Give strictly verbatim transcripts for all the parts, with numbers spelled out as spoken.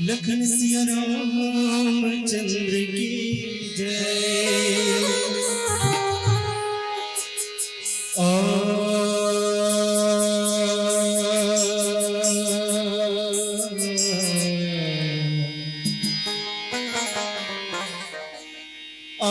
लखन सिया रामचंद्र की जय। आ, आ,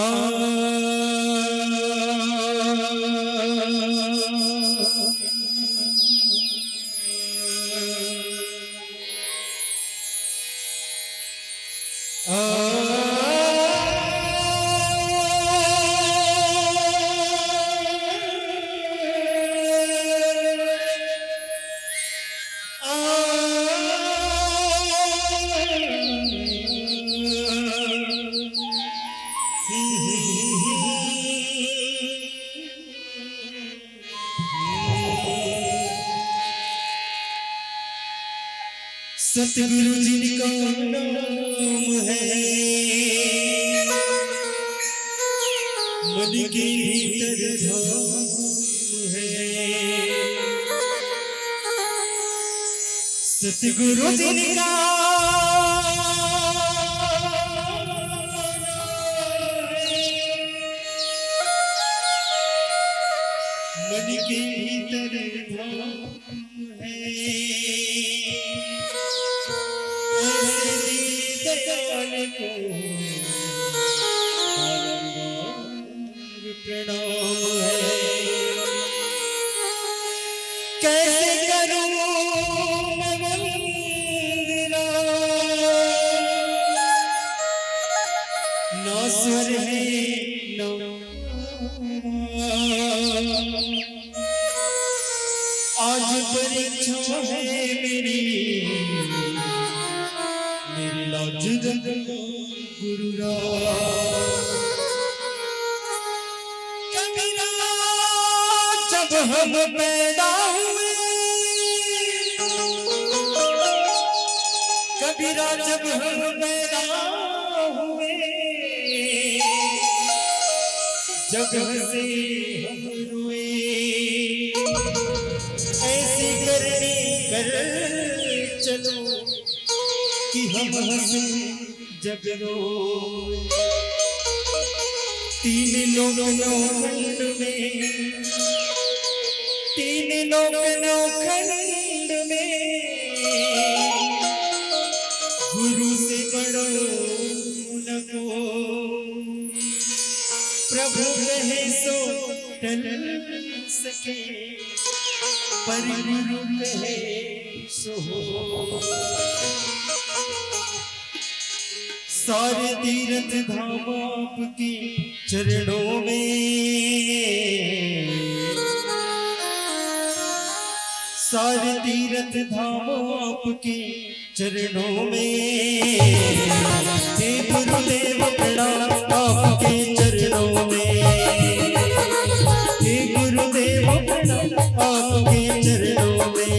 सतगुरु जिनका नाम है, मन के भीतर धाम है। सतगुरु जिनका नाम है, मन के भीतर धाम है। ऐसे दीनदयाल को बारंबार प्रणाम है। कैसे करूं मैं वंदना, ना स्वर है ना आज परीक्षा है मेरी, मेरी लाज रखो गुरुराज। कबीरा, जब हम पैदा हुए, कबीरा, जब हम पैदा हुए, जग हंसे हम रोए। ऐसी करनी कर चलो कि हम हंसे जग रोए। तीन लोक नौ खंड में, तीन लोक नौ खंड में गुरु से बड़ो न को। प्रभु कहे सो टल सके, पर गुरु कहे सो हो। सारे तीर्थ धाम आपके चरणों में, सारे तीर्थ धाम आपके चरणों में। हे गुरुदेव प्रणाम आपके चरणों में, हे गुरुदेव प्रणाम आपके चरणों में।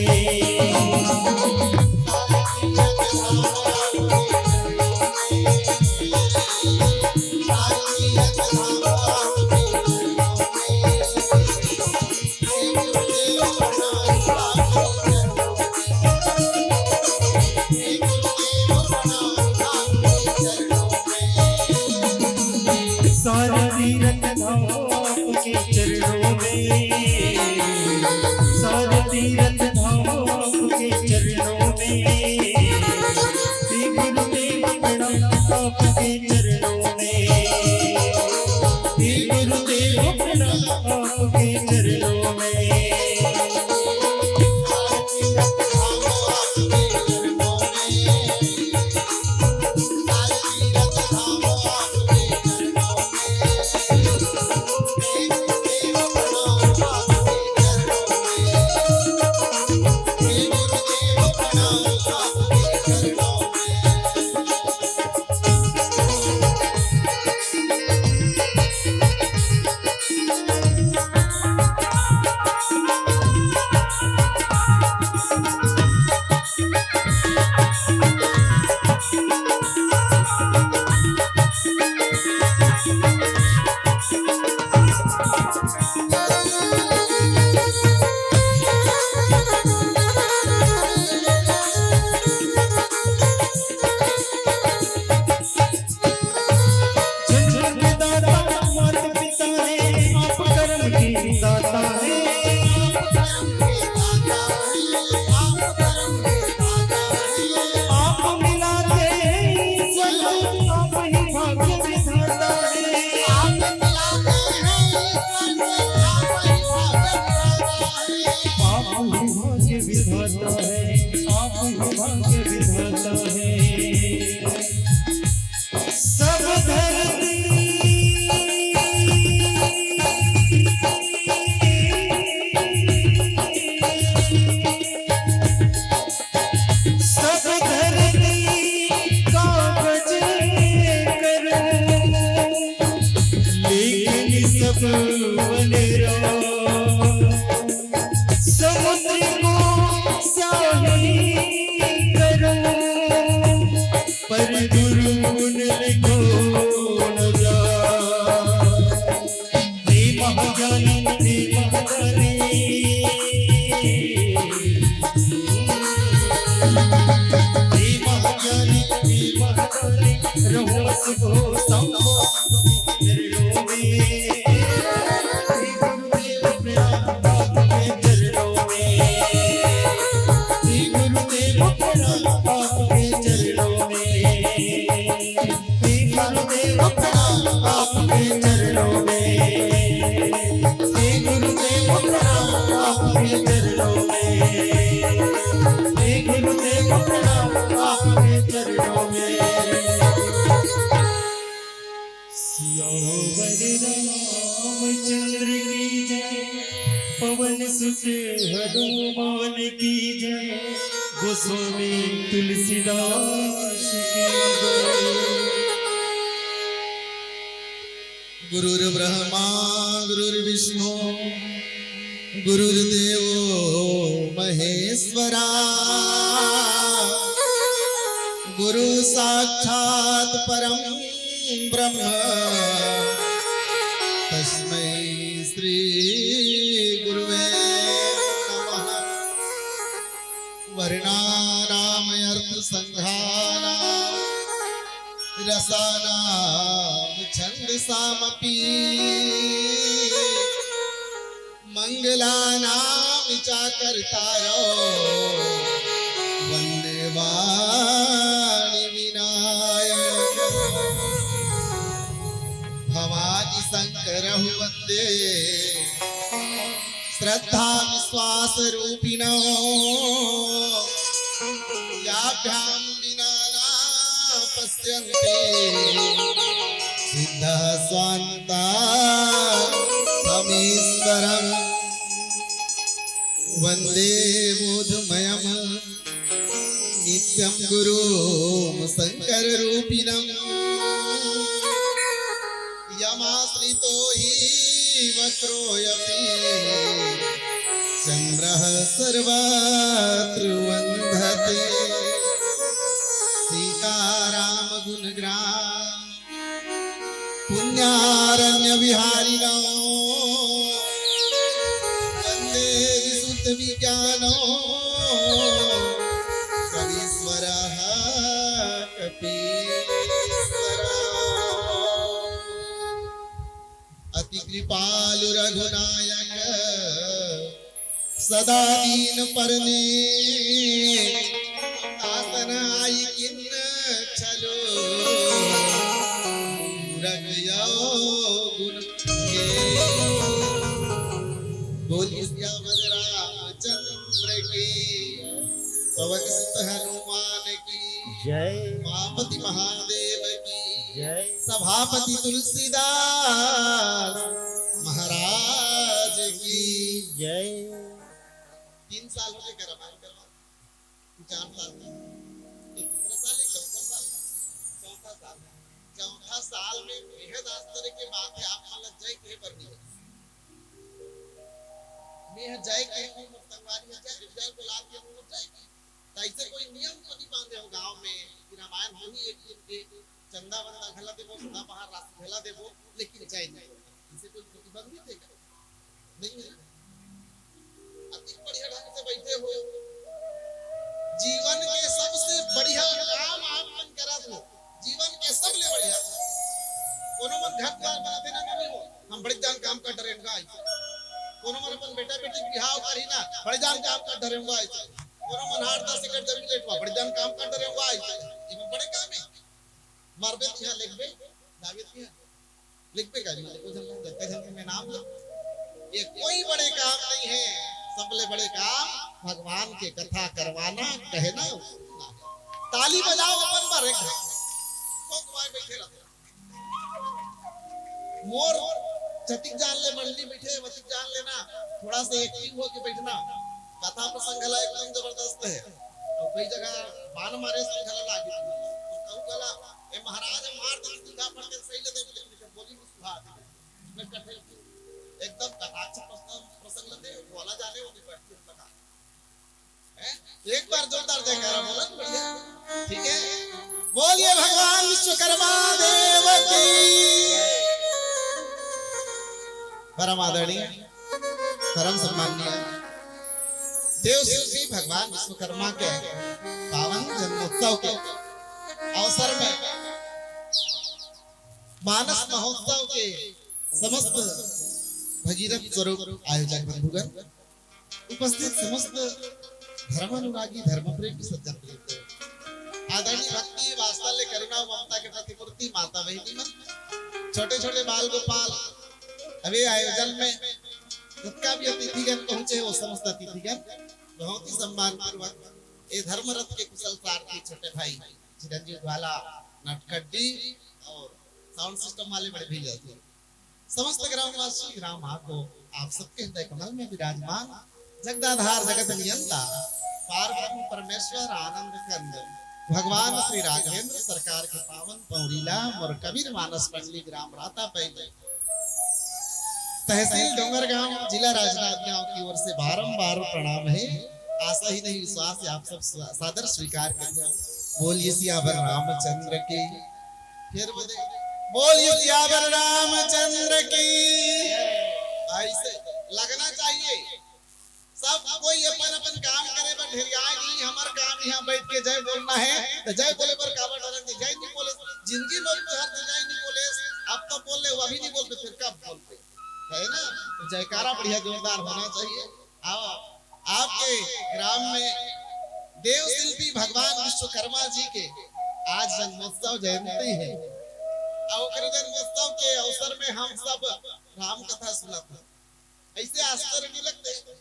स्वामी तुलसीदास की जय। गुरुर्ब्रह्मा गुरुर्विष्णु गुरुर्देवो महेश्वरा। गुरु साक्षात् परं ब्रह्म तस्मै श्री गुरुवे नमः। वर्णानामर्थसङ्घानां रसानां छन्दसामपि। मङ्गलानां च कर्तारौ वन्दे वाणि विनायक। भवानि शङ्करौ वन्दे श्रद्धा विश्वास रूपिणौ। याभ्यां विना न पश्यन्ति सिद्धः स्वान्ता तमीश्वरम्। वन्दे बोधमयं नित्यं गुरुं शङ्कररूपिणम्। यमाश्रितो हि वक्रोऽपि चन्द्रः सर्वत्र वन्दते। सीतारामगुणग्राम पुण्यारण्यविहारिणौ। वन्दे विशुद्धविज्ञानौ कवीश्वरः कपीश्वरौ। अति कृपालु रघुनायक सदा दीन परने। आसन आई किन छलो रंग यो गुण के। बोलिए सियावर रामचंद्र की, पवन सुत हनुमान की, जय। उमापति महादेव की, जय। सभापति तुलसीदास महाराज की जय। तीन साल हो गए करवा करवा, चार साल, ये तीसरा साल है, चौथा साल, चौथा साल, चौथा साल में बेहद आश्चर्य की बात है, आप मन ला जय कहे बर नहीं है। मैं ह जय कहे हूँ, मोर संगवारी ह जय, जय बोला के मोर जय की। त ऐसे कोई नियम तो नहीं बांधे हो गांव में कि रामायण होही एक दिन के चंदा वंदा घला देबो, सदाबहार राशि घला देबो, लेकिन जय नहीं होता। इसे कोई प्रतिबंधित है क्या? नहीं है। अति बढ़िया ढंग से बैठे हो। जीवन के सबसे बढ़िया काम आप मन करत हो। जीवन के सबले बढ़िया। कोनो मन घर द्वार बना देना नहीं हो। हम बड़े जान काम कर डरे हुआ। कोनो मन अपन बेटा बेटी के बिहाव करी ना, बड़े जान काम कर डरे हुआ। कोनो मन हार दस एकड़ जमीन लेटवा, बड़े जान काम कर डरे हुआ। ये बड़े काम है। मरबे तिहा लिखबे, जाबे तिहा लिखबे का, मतलब, कोई झन, कोई झन के मैं नाम लो। ये कोई बड़े काम नहीं है, सबले बड़े काम भगवान के कथा करवाना, कहना, सुनना। ताली बजाओ अपन बर एक घाव। तो कुमार बैठे रहते। मोर जतिक जान ले मंडली बैठे, वतिक जान लेना, थोड़ा सा एक्टिव होके बैठना। कथा प्रसंग घला एकदम जबरदस्त है। और कई जगह बान मारे संग घला लागे। और कहूँ घला, "ए महाराज, मार दे, सीधा पड़ के सही ले दे," बोली नहीं सुहा दे। मैं कठे एकदम कटाक्ष प्रसंग, प्रसंग लेते, बोला जाने वो नहीं बैठती हम लगा। हैं? एक बार जोरदार जयकारा बोलन, बढ़िया। ठीक है, बोलिए भगवान विश्वकर्मा देव की। परम आदरणीय, परम सम्माननीय देव शिल्पी भगवान विश्वकर्मा के पावन जन्मोत्सव के अवसर में मानस महोत्सव के समस्त भगीरथ स्वरूप आयोजक बंधुगण, उपस्थित समस्त धर्म अनुरागी, धर्म प्रेमी सज्जन वृंद, आदरणीय भक्ति, वात्सल्य, करुणा, ममता के प्रतिमूर्ति माता बहिनी मन, छोटे छोटे बाल गोपाल, अभी आयोजन में जितना भी अतिथिगण पहुंचे, वो समस्त अतिथिगण बहुत ही सम्मान पूर्वक ये धर्म रथ के कुशल सारथी छोटे भाई चिरंजीव ज्वाला नटखड्डी और साउंड सिस्टम वाले बड़े भैया जी, समस्त ग्रामवासी, ग्राम हाको, आप सबके हृदय कमल में विराजमान जगदाधार जगत नियंता पार ब्रह्म परमेश्वर आनंद कंद भगवान श्री राघवेंद्र सरकार के पावन पौरी ला मोर कबीर मानस टंगली ग्राम राता पैली, तहसील डोंगरगांव, जिला राजनांदगांव की ओर से बारंबार प्रणाम है। आशा ही नहीं, विश्वास है, आप सब सा-, सादर स्वीकार कर जाओ। बोलिए सियावर रामचंद्र की, फिर बोले, बोलिए सियावर रामचंद्र की। ऐसे लगना चाहिए। सब कोई अपन अपन काम करे बर ढेरियाए नहीं, हमर काम यहाँ बैठ के जय बोलना है, तो जय बोले बर काबर डरन के जय नहीं बोले, जिंदगी में तो हर जय नहीं बोले, अब तो बोल ले, वो अभी नहीं बोलते, फिर कब बोलते, है ना? तो जयकारा बढ़िया जोरदार होना चाहिए। आओ, आपके ग्राम में देव शिल्पी भगवान विश्वकर्मा जी के आज जन्मोत्सव जयंती है, और ओकरे जन्मोत्सव के अवसर में हम सब राम कथा सुनत हन। ऐसे आश्चर्य नहीं लगते?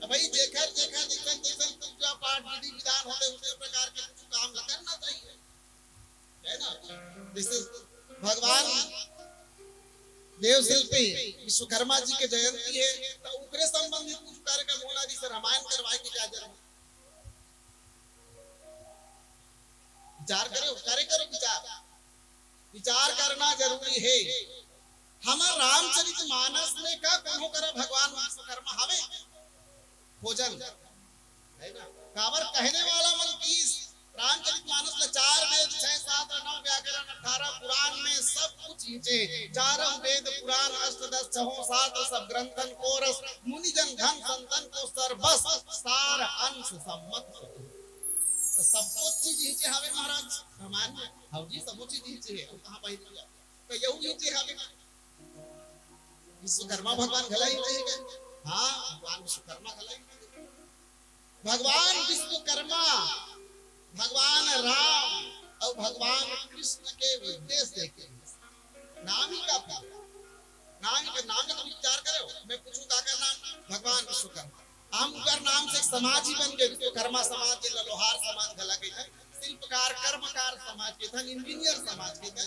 अब भाई, जेकर जेकर जैसन जैसन पूजा पाठ विधि विधान होते, उसी प्रकार के कुछ काम ल करना चाहिए, है ना? जैसे भगवान देव शिल्पी विश्वकर्मा जी के जयंती है, तो ओकरे संबंधित कुछ कार्यक्रम होना, जैसे रामायण करवाए के क्या जरूरत? विचार करो, करे करो विचार। विचार करना जरूरी है। हमर रामचरित मानस में का कोनो करा भगवान विश्वकर्मा हवे? खोजन, है ना? काबर कहने वाला मन की रामचरित मानस में चार वेद, छह शास्त्र, नौ व्याकरण, अठारह पुराण में सब कुछ खींचे। चारों वेद पुराण, अष्टदश, छहों शास्त्र, सब ग्रंथन को रस, मुनिजन धन संतन को सर्वस, सार अंश सम्मत। तो सब कुछ चीज खींचे हवे महाराज, रामायण में। हाँ जी, सब चीज खींचे है। अब कहाँ बाहर गया? तो यहू खींचे हवे। विश्वकर्मा भगवान घला ही नहीं है। हाँ, भगवान विश्वकर्मा घला ही नहीं है। भगवान विश्वकर्मा, भगवान राम और भगवान कृष्ण के उद्देश्य देखे। नाम ही का था? नाम ही का, नाम का तुम विचार करो। मैं पूछूं का, का नाम? भगवान विश्वकर्मा। हम उनकर नाम से एक समाज ही बन गए, विश्वकर्मा समाज, जेला लोहार समाज घला कहिथन, शिल्पकार, कर्मकार समाज कहिथन, इंजीनियर समाज कहिथन,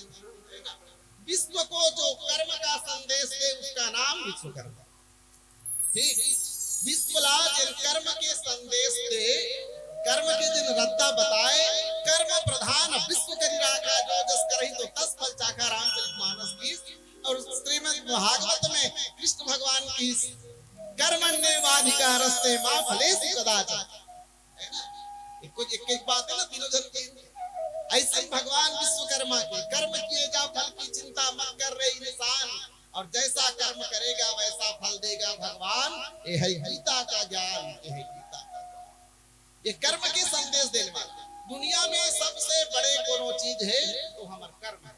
है ना? विश्व को जो कर्म का संदेश दे, उसका नाम विश्वकर्मा। ठीक, विश्व ला जेन कर्म के संदेश दे, कर्म के जेन रद्दा बताए, कर्म प्रधान विश्व करि राखा, जो जस करहिं तो तस फल चाखा, रामचरित मानस की। और श्रीमद् भागवत में कृष्ण भगवान की, कर्मण्येवाधिकारस्ते मा फलेषु कदाचन, है ना? एक, एक, एक बात है ना, तीनों जन की। ऐसे भगवान विश्वकर्मा के, कर्म किए जा फल की चिंता मत कर रे इंसान, और जैसा कर्म करेगा वैसा फल देगा भगवान। ये है गीता का ज्ञान, ये है गीता का ज्ञान। ये कर्म के संदेश देने वाला। दुनिया में सबसे बड़े कोनो चीज है तो हमारा कर्म है,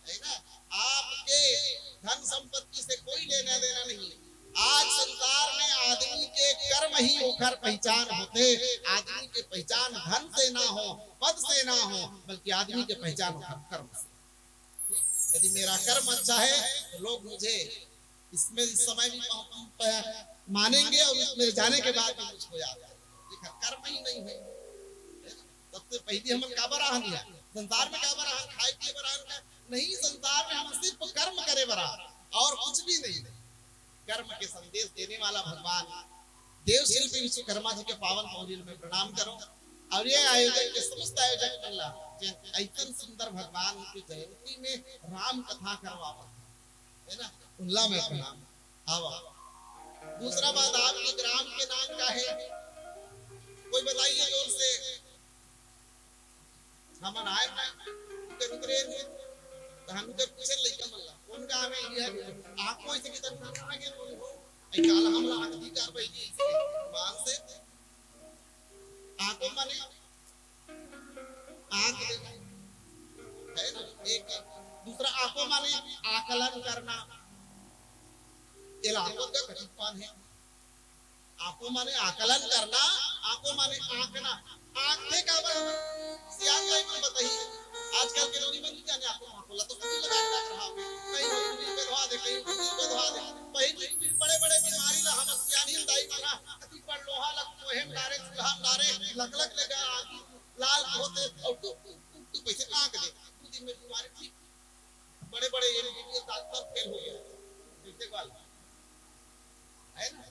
है ना? आपके धन संपत्ति से कोई लेना देना नहीं है। आज संसार में आदमी के कर्म ही ओकर पहचान होते। आदमी के पहचान धन से ना हो, पद से ना हो, बल्कि आदमी के पहचान ओकर कर्म से। यदि मेरा कर्म अच्छा है तो लोग मुझे इसमें, इस समय भी प-, प-, मानेंगे और मेरे जाने के बाद भी मुझको याद आएगा। देखा, कर्म ही नहीं है, है ना? सबसे पहले हम काबर आहन या संसार में काबर आहन, खाए पिए बर आहन का नहीं, संसार में हम सिर्फ कर्म करे बर आहन और कुछ भी नहीं। कर्म के संदेश देने वाला भगवान देव शिल्पी विश्वकर्मा जी के पावन पौरी में प्रणाम करो। और ये आयोजन के समस्त आयोजक मन ला, जे ऐसन सुंदर भगवान के जयंती में राम कथा करवावत, है ना, उनला मैं प्रणाम। आवा। दूसरा बात, आपके ग्राम के नाम का है, कोई बताइए जोर से। हमन आए ना, उनके रुक रहे थे, तो हम उनके पूछे लइका मन ला, कौन गाँव है ये? आपको ऐसे की तरह नाम आगे बोले हो, ऐ काला हमला आँख दी कार बहिनी, बाल से आँखों माने आँख दे, है ना? एक दूसरा आँखों माने आकलन करना, ये लागत का कठिन पान है। आँखों माने आकलन करना, आँखों माने आँकना। आँखथे काबर? सियान भाई मन बताही। आजकल के नौनी मन नहीं जाने आँखों में आँखों ला तो कुछ लगा के रख रहा। कहीं भोजपुरी पे धोआ दे, कहीं कुछ पे धोआ दे। वही बड़े-बड़े बीमारी ला हम सियान ही दाई मना। अति पर लोहा लग कोहे में डारे, चूल्हा में डारे, लक लक ले गया आँखी लाल होते और टुक टुक टुक टुक वैसे आँख दे। दो दिन में बीमारी ठीक। बड़े-बड़े एमबीबीएस डॉक्टर फेल हो गए। देखते वाला। है ना?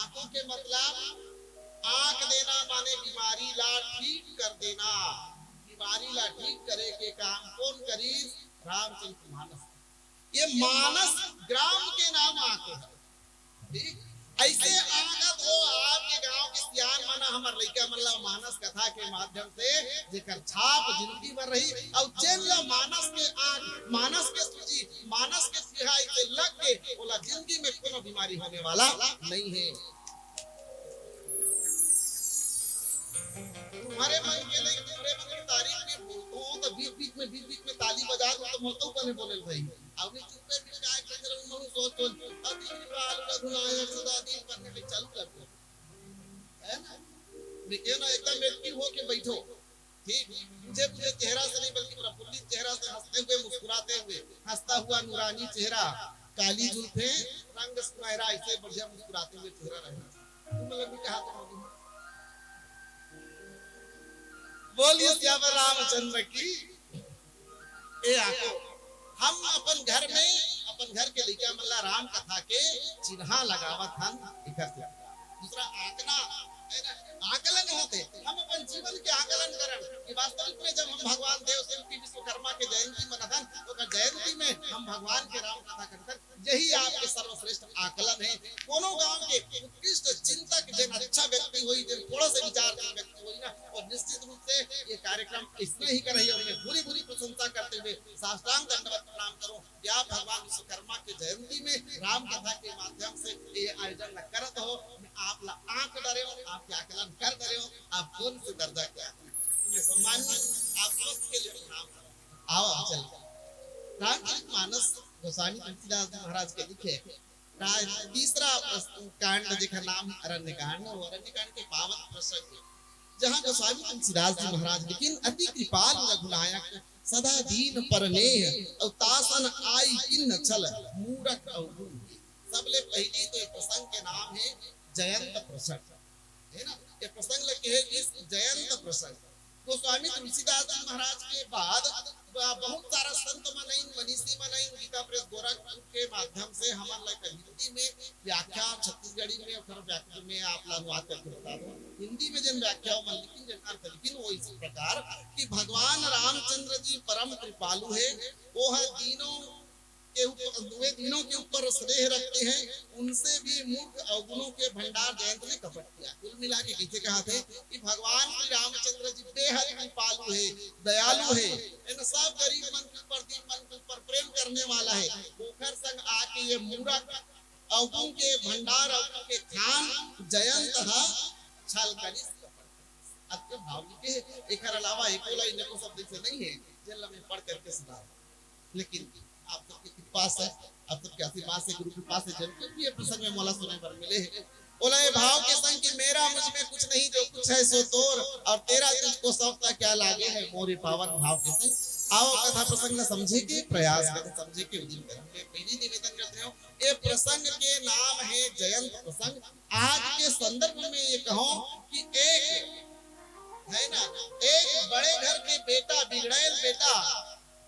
आँखों के मतलब आंक देना माने बीमारी ला ठीक कर देना। बीमारी ला ठीक करे के काम कोन करिस? रामचरित मानस। ये मानस ग्राम के नाम आंक हे। ठीक? ऐसे आंकत हो आपके गांव के सियान मन हमर लइका मन ला मानस कथा के माध्यम से, जेकर छाप जिंदगी भर रही, अउ जेन ला मानस के आंक, मानस के सूजी, मानस के सिहाई से लग के ओला जिंदगी में कोनो बीमारी होने वाला नहीं है। तुम्हारे मन के नहीं, तुम्हारे मन की तारीफ में बोलता हूँ तो बीच बीच में, बीच बीच में ताली बजा दो तो मोतो बने बोले भाई। अब नहीं चुप्पे भी गाय बंदर में महू सोच सोच, अब इतनी बाल का घुलाया सदा दिन करने में चालू कर दो। है ना? मैं कहना एकदम एक्टिव हो के बैठो। ठीक, तुझे तुझे चेहरा से नहीं बल्कि प्रफुल्लित चेहरा से हंसते हुए, मुस्कुराते हुए, हंसता हुआ नूरानी चेहरा, काली जुल्फे, रंग सुनहरा, ऐसे बढ़िया मुस्कुराते हुए चेहरा रहे। तुम लोग भी कहा तो होगी। बोलिए सियावर रामचंद्र की। ए आको, हम अपन घर में अपन घर के लइका मन ला राम कथा के चिन्हा लगावत हन। एकर से दूसरा आंकना, है ना, आकलन होते। हम अपन जीवन के आकलन करन कि वास्तविक में जब हम भगवान देव शिव की विश्वकर्मा के जयंती मनथन, ओकर जयंती में हम भगवान के राम कथा करथन, यही आपके सर्वश्रेष्ठ आकलन है। कोनो गांव के उत्कृष्ट चिंतक जेन अच्छा व्यक्ति होई, जेन थोड़ा सा विचारशील व्यक्ति होई ना, और निश्चित रूप से ये कार्यक्रम इसने ही करही। और मैं भूरी भूरी प्रशंसा करते हुए साष्टांग दंडवत प्रणाम करूं कि आप भगवान विश्वकर्मा के जयंती में राम कथा के माध्यम से ये आयोजन ला करत हो। मैं आप ला आंक डरे हो, आपके आकलन कर डरे हो, आप कौन से दर्जा के आदमी हो। मैं सम्मान आप सबके लिए प्रणाम करता हूं। आओ, हम चलते हैं। रामचरित मानस गोस्वामी तुलसीदास जी महाराज के लिखे, रा-, तीसरा प्रस-, कांड जेकर नाम अरण्य कांड, वो अरण्य कांड के पावन प्रसंग है, जहाँ गोस्वामी तुलसीदास जी महाराज लिखिन, अति कृपालु रघुनायक, सदा दीन पर नेह, अउ तासन आई किन्न छल, मूरख अउ गुण। सबले पहली तो ये प्रसंग के नाम है जयंत प्रसंग, है ना? ये प्रसंग ल कहे गिस जयंत प्रसंग। गोस्वामी तुलसीदास जी महाराज के बाद ब-, बहुत सारा संत मन आइन, मनीषी मन आइन, गीता प्रेस गोरखपुर के माध्यम से हमन ला एकर हिंदी में व्याख्या, छत्तीसगढ़ी में, ओकर व्याख्या में आप ला अनुवाद करके बता दो। हिंदी में जन व्याख्या मन लिखिन, जन अर्थ लिखिन, वो इस प्रकार कि भगवान रामचंद्र जी परम कृपालु है, वो है दीनों के ऊपर, वे दीनों के ऊपर स्नेह रखते हैं, उनसे भी मूर्ख अवगुणों के भंडार जयंत ने कपट किया। कुल मिला के कैसे कहा थे कि भगवान श्री रामचंद्र जी बेहद कृपालु है, दयालु है, इन सब गरीब मन के ऊपर, दीन मन के ऊपर प्रेम करने वाला है। ओखर संग आके ये मूर्ख अवगुण के भंडार, अवगुण के खान जयंत ह छल करिस, कपट करिस। अतके भाव के एकर अलावा एको लाइन एको शब्द से नहीं है, जेन ला मैं पढ़ करके सुना। लेकिन आप सबके कृपा से, आप सबके आशीर्वाद से, गुरु कृपा से जन के प्रिय प्रसंग में मोला सुने बर मिले है। बोला ये भाव के संग कि मेरा मुझ में कुछ नहीं, जो कुछ है सो तोर, और तेरा तुझको सौंपता क्या लागे है मोरे पावन भाव के संग। आओ कथा प्रसंग ला समझे के प्रयास करें, समझे के उदिम करें। मैं पहली निवेदन करते हूँ, ये प्रसंग के नाम है जयंत प्रसंग। आज के संदर्भ में ये कहो कि एक, है ना, एक बड़े घर के बेटा, बिगड़ैल बेटा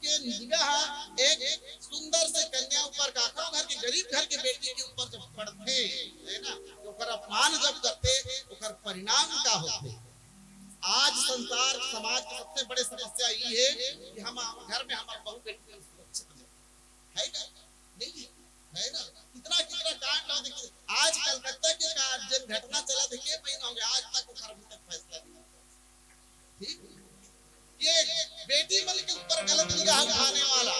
के निगाह एक सुंदर से कन्या ऊपर, काखरो घर के, गरीब घर के बेटी के ऊपर जब पड़थे, है ना, तो ओकर अपमान जब करथे, ओकर परिणाम का होथे? आज संसार, समाज की सबसे बड़ी समस्या ये है कि हम घर में हमार बहू बेटी सुरक्षित नहीं है, क्या नहीं है, है ना? कितना कितना कांड हो, देखिए, आज कलकत्ता के का-, जन घटना चला थे, के महीना हो गया, आज तक ओकर अभी तक फैसला नहीं हुआ। ठीक, ये बेटी मन के ऊपर गलत निगाह उठाने वाला,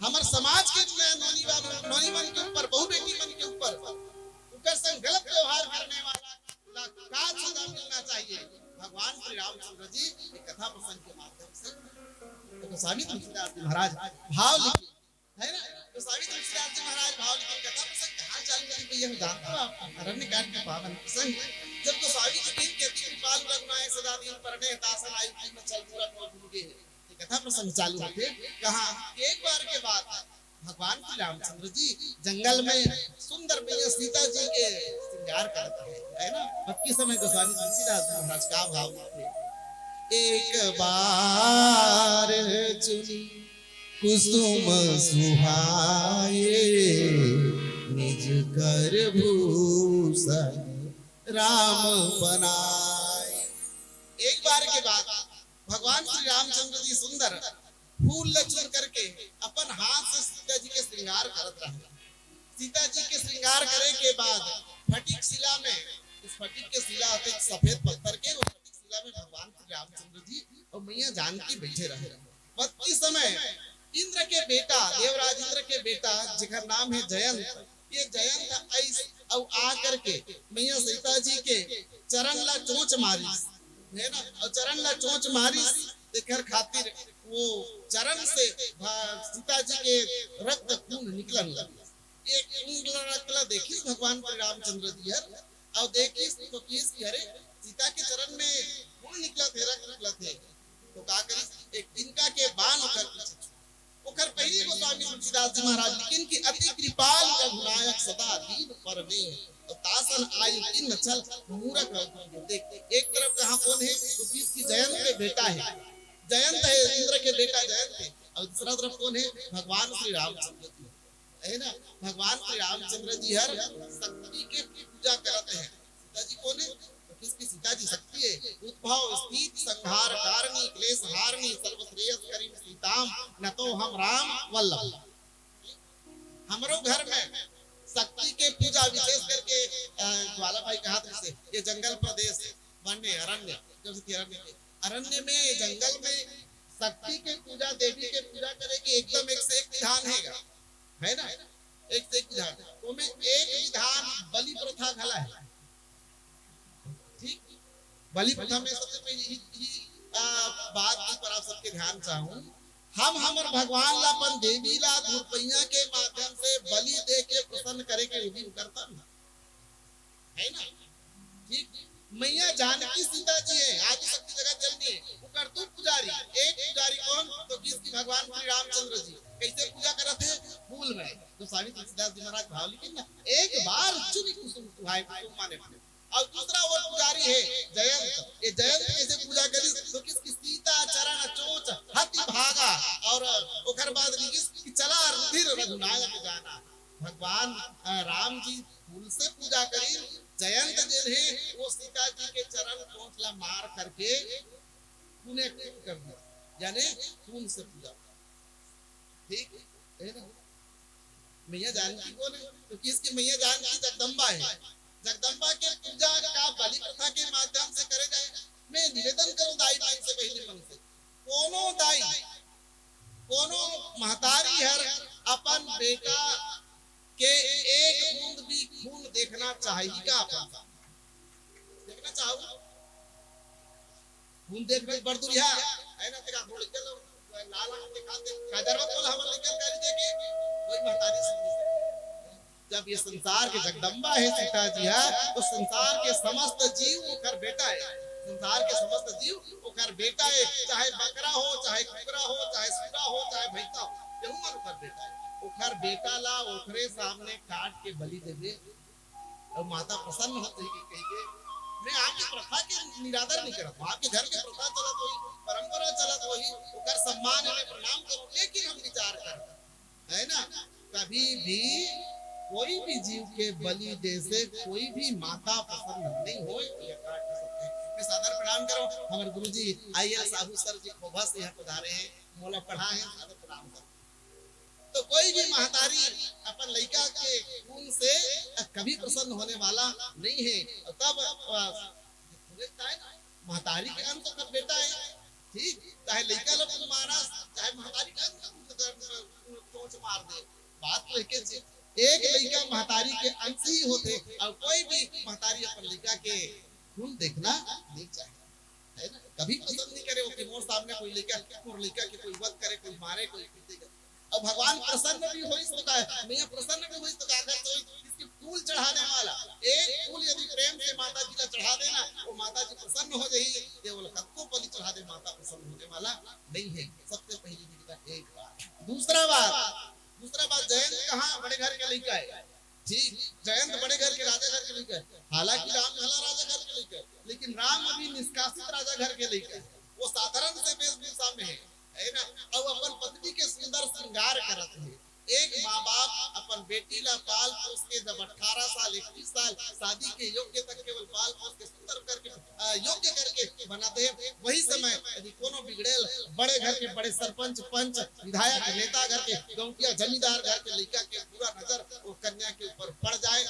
हमर समाज के नौनी बा-, नौनी मन के ऊपर, बहू बेटी मन के ऊपर, ओकर संग गलत व्यवहार करने वाला ला का सजा मिलना चाहिए? भगवान श्री रामचंद्र जी ये कथा प्रसंग के माध्यम से, तो गोस्वामी तुलसीदास जी महाराज भाव लिखे, है ना? गोस्वामी तुलसीदास जी महाराज भाव लिखे, कथा प्रसंग कहाँ चालू करी भैया, हम जानता हूँ आपको, अरण्य कांड के पावन प्रसंग। जब गोस्वामी जी कहिन कि अति कृपालु रघुनायक, सदा दीन पर नेह, तासन आई किन्न छल, मूरख अवगुण के, ये कथा प्रसंग चालू होथे। कहा कि एक बार के बाद भगवान श्री रामचंद्र जी जंगल में सुंदर मैया सीता जी के श्रृंगार करत हे, है ना? अब के समय गोस्वामी तुलसीदास जी महाराज का भाव लिखथे, एक बार चुनी कुसुम सुहाए, निज कर भूषण राम बनाए। एक बार के बाद भगवान श्री रामचंद्र जी सुंदर फूल ल चुन करके अपन हाथ से सीता जी के श्रृंगार करत रहे। सीता जी के श्रृंगार करे के बाद फटिक शिला में, उस फटिक के शिला होथे सफेद पत्थर के, वो फटिक शिला में भगवान श्री रामचंद्र जी और मैया जानकी बैठे रहे। वक्त के समय इंद्र के बेटा, देवराज इंद्र के बेटा, जेकर नाम है जयंत, ये जयंत आइस अउ आ करके मैया सीता जी के चरण ला चोंच मारिस, है ना, और चरण ला चोंच मारिस, तेकर खातिर वो चरण से भा-, सीता जी के रक्त खून निकलन लगिस। ये खून ला, रक्त ला देखिस भगवान श्री रामचंद्र जी हर, और देखिस तो किस कि अरे, सीता के चरण में खून निकलत हे, रक्त निकलत हे, तो का करिस, एक तिनका के बाण ओकर पीछे छूट। ओकर पहिली गोस्वामी तुलसीदास जी महाराज लिखिन कि अति कृपालु रघुनायक सदा दीन पर नेह, तो तासन आयु किन्न छल मूरख रघुपति। देख, एक तरफ कहाँ कौन है, तो किस कि जयंत के बेटा है, जयंत है, इंद्र के बेटा जयंत है, और दूसरा तरफ कौन है, भगवान श्री रामचंद्र जी, है ना। भगवान श्री रामचंद्र जी हर शक्ति के पूजा करत हैं। सीता जी कौन है? तो किस कि सीता जी शक्ति है, उद्भव स्थिति संहार कारणी क्लेश हारणी सर्व श्रेयस करीम सीताम नतोहम राम वल्लभ। हमरो घर में शक्ति के पूजा विशेष करके, अ, ग्वाला भाई कहा था, जैसे ये जंगल प्रदेश, वन्य अरण्य, जैसे कि अरण्य के, अरण्य में, जंगल में शक्ति के पूजा, देवी के पूजा करे के एकदम एक से एक विधान है, है ना, एक से एक विधान। ओमे एक विधान बलि प्रथा घला है। ठीक, बलि प्रथा में सबसे पहले ही, ही आ, बात के पर आप सबके ध्यान चाहूं, हम हमर भगवान ला, अपन देवी ला धुरपैया के माध्यम से बलि दे के प्रसन्न करे के उदिम करतन, है ना। ठीक, मैया जानकी सीता जी है, आदि शक्ति जगत जननी है, ओकर दू पुजारी, एक पुजारी कौन, तो किस कि भगवान श्री रामचंद्र जी। कैसे पूजा करत है? फूल में। तो स्वामी तुलसीदास जी महाराज भाव लिखिन ना, एक बार चुनी कुसुम सुहाए, कुसुम माने फूल। और दूसरा वो पुजारी है जयंत। ये जयंत कैसे पूजा करिस? तो किस कि सीता चरण चोंच हति भागा, और ओकर बाद लिखिस कि चला रुधिर रघुनायक जाना। भगवान, अ, राम जी फूल से पूजा करिन, जयंत जेन है वो सीता जी के चरण चोंच ला मार करके खूने खून कर दिया, यानी खून से पूजा। ठीक है ना? मैया जानकी कौन है? तो किस कि मैया जानकी जगदम्बा है। जगदम्बा के पूजा का बलि प्रथा के माध्यम से करे जाए। मैं निवेदन करूं दाई मन से, बहिनी मन से, कोनो दाई, कोनो महतारी हर अपन बेटा के एक बूंद भी खून देखना चाही का? अपन देखना चाहू? खून देखना बड़ दुरिहा है ना, तेरा थोड़ी चलो लाल आंख दिखाते, का जरूरत बोला हमारे लइका गाली देके? कोई महतारी सुन नहीं सकती। जब ये संसार के जगदम्बा है सीता जी है, तो संसार के समस्त जीव ओकर बेटा है, संसार के समस्त जीव ओकर बेटा है, चाहे बकरा हो, चाहे कुकरा हो, चाहे सुरा हो, चाहे भैंसा हो, केहू मन ओकर बेटा है। ओकर बेटा ला ओकरे सामने काट के बलि देबे, और माता प्रसन्न होत रही कहिके, मैं आपके प्रथा के निरादर नहीं करत हूँ, आपके घर के प्रथा चलत होही, परंपरा चलत होही, ओकर सम्मान में प्रणाम करूँ, लेकिन हम विचार करत, है ना, कभी भी कोई भी जीव के बलि दे से कोई भी माता प्रसन्न नहीं होय, ये काट नहीं सकते। मैं सादर प्रणाम करूँ हमारे गुरुजी आईएल साहू सर जी खोभा से यहाँ पधारे हैं, मोला पढ़ा है, सादर प्रणाम करूँ। तो कोई भी महतारी अपन लइका के खून से कभी प्रसन्न होने वाला नहीं है। और तब, अ, महतारी के अंश ओकर बेटा है, ठीक, चाहे लइका ला खून मारस, चाहे महतारी के अंश खून से चोंच मार दे, बात तो एके चीज, एक लइका महतारी के अंश ही होथे, और कोई भी महतारी अपन लइका के खून देखना नहीं चाहे, है ना? कभी पसंद नहीं करे वो कि मोर सामने कोई लइका, मोर लइका के कोई वध करे, कोई मारे, कोई पीटे करे। अब भगवान प्रसन्न भी होइस तो का, मैया प्रसन्न भी होइस तो का करत होइस, किस कि फूल चढ़ाने वाला, एक फूल यदि प्रेम से माता जी ला चढ़ा देना, वो माता जी प्रसन्न हो जाही। केवल कतको बलि चढ़ा दे, माता प्रसन्न होने वाला नहीं है। सबसे पहली विधि का एक बात। दूसरा बात, दूसरा बात, जयंत कहाँ बड़े घर के लइका है, ठीक, जयंत बड़े घर के, राजा घर के लइका है। हालांकि राम घला राजा घर के लइका है, लेकिन राम अभी निष्कासित राजा घर के लइका है, वो साधारण से वेशभूषा में है, है ना? और अपन पत्नी के सुंदर श्रृंगार करत है। एक माँ बाप अपन बेटी ला पाल पोस के जब अठारह साल, इक्कीस साल, शादी के योग्य तक केवल पाल पोस के सुंदर करके, अ, योग्य करके बनाते हैं, वही समय यदि कोनो बिगड़ेल बड़े घर के, बड़े सरपंच, पंच, विधायक, नेता घर के, गौंटिया जमींदार घर के लइका के बुरा नजर वो कन्या के ऊपर पड़ जाए,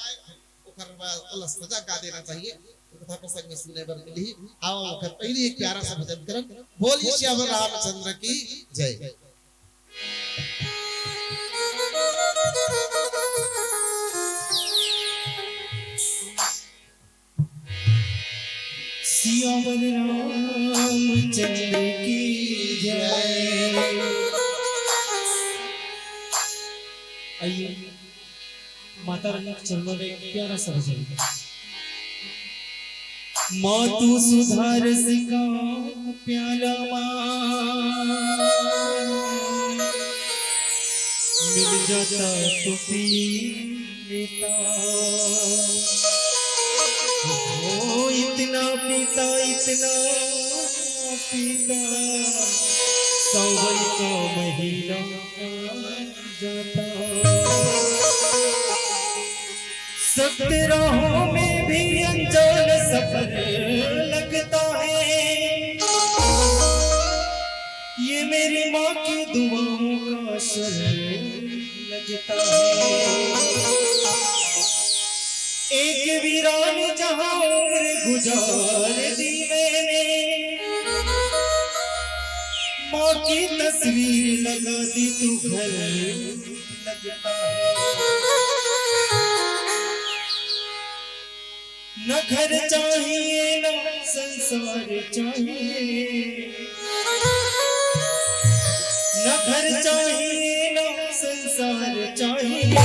ओकर बाद ओला सजा का देना चाहिए। कथा प्रसंग में सुने बर मिली। आओ, ओकर पहली एक प्यारा सा भजन करन। बोलिए सियावर रामचंद्र की जय। सियावर रामचंद्र की जय। आइए, माता रानी के चरणों में एक प्यारा सा भजन। माँ तू सुधार सिका प्याला माँ, मिल जाता तो पी लेता। ओ इतना पीता, इतना पीता, सावन का महीना जाता। सख्त राहों में भी अनजान सफर लगता है, ये मेरी माँ की दुआओं का असर लगता है। एक वीरान जहां उम्र गुजार दी मैंने, माँ की तस्वीर लगा दी तू घर लगता है। न घर चाहिए, न संसार चाहिए, न घर चाहिए, न संसार चाहिए।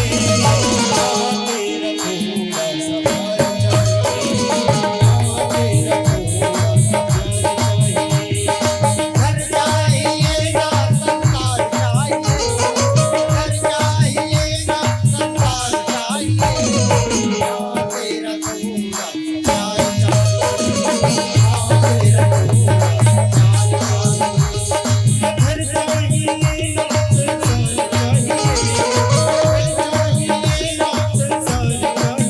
तेरा थोड़ा सा प्यार चाहिए, तेरा थोड़ा सा प्यार चाहिए। घर चाहिए ना संसार चाहिए, घर चाहिए ना संसार चाहिए। तेरा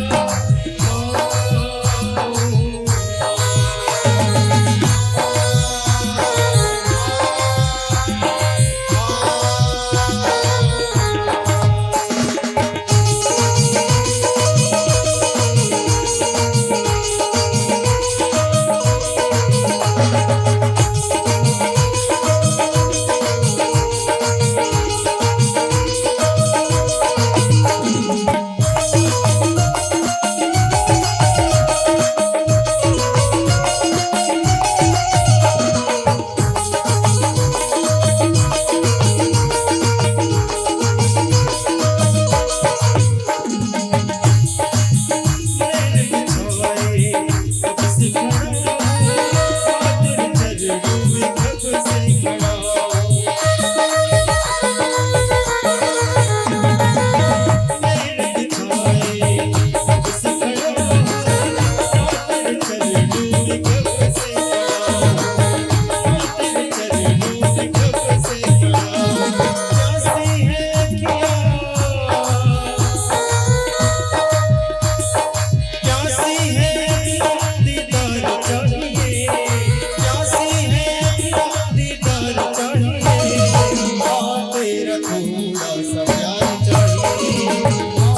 थोड़ा सा प्यार चाहिए, तेरा थोड़ा सा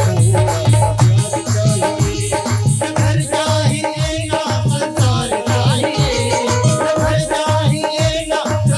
प्यार चाहिए। घर चाहिए ना संसार चाहिए, घर चाहिए ना संसार चाहिए।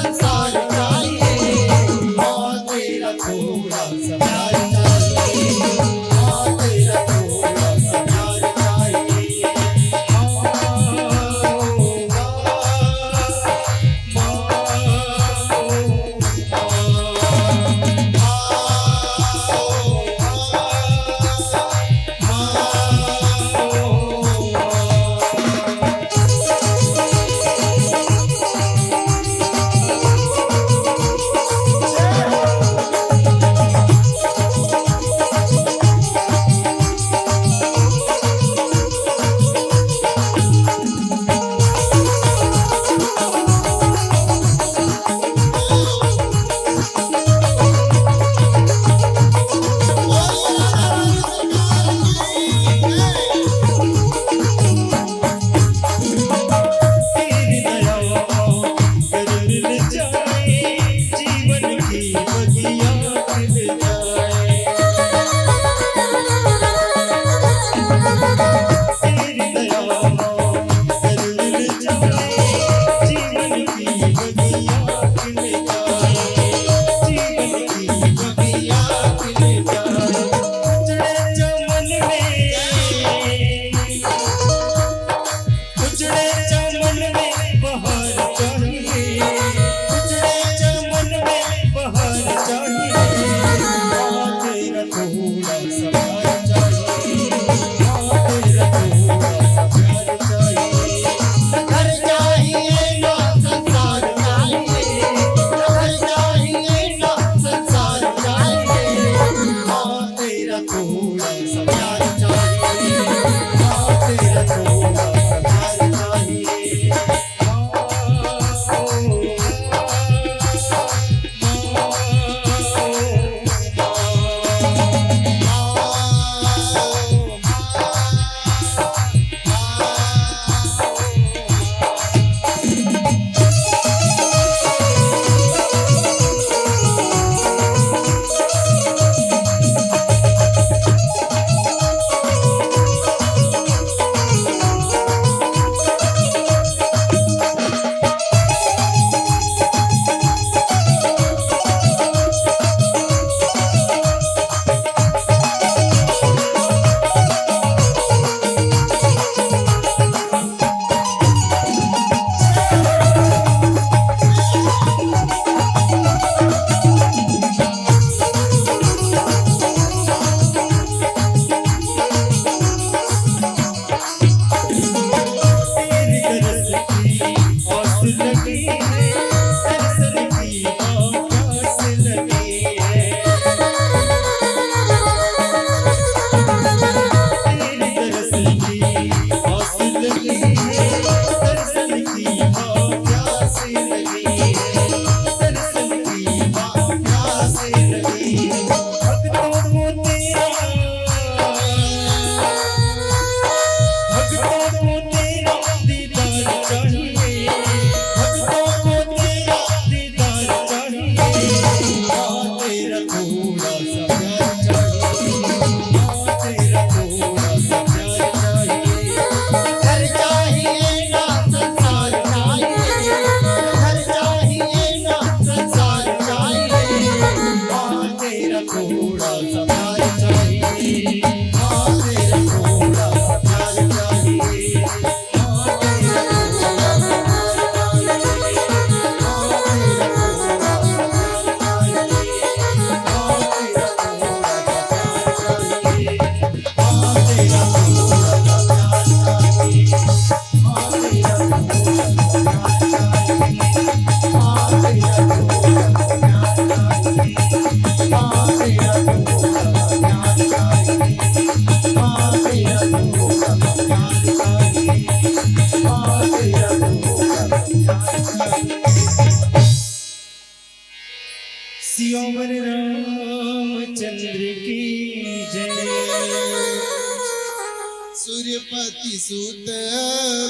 पति सुत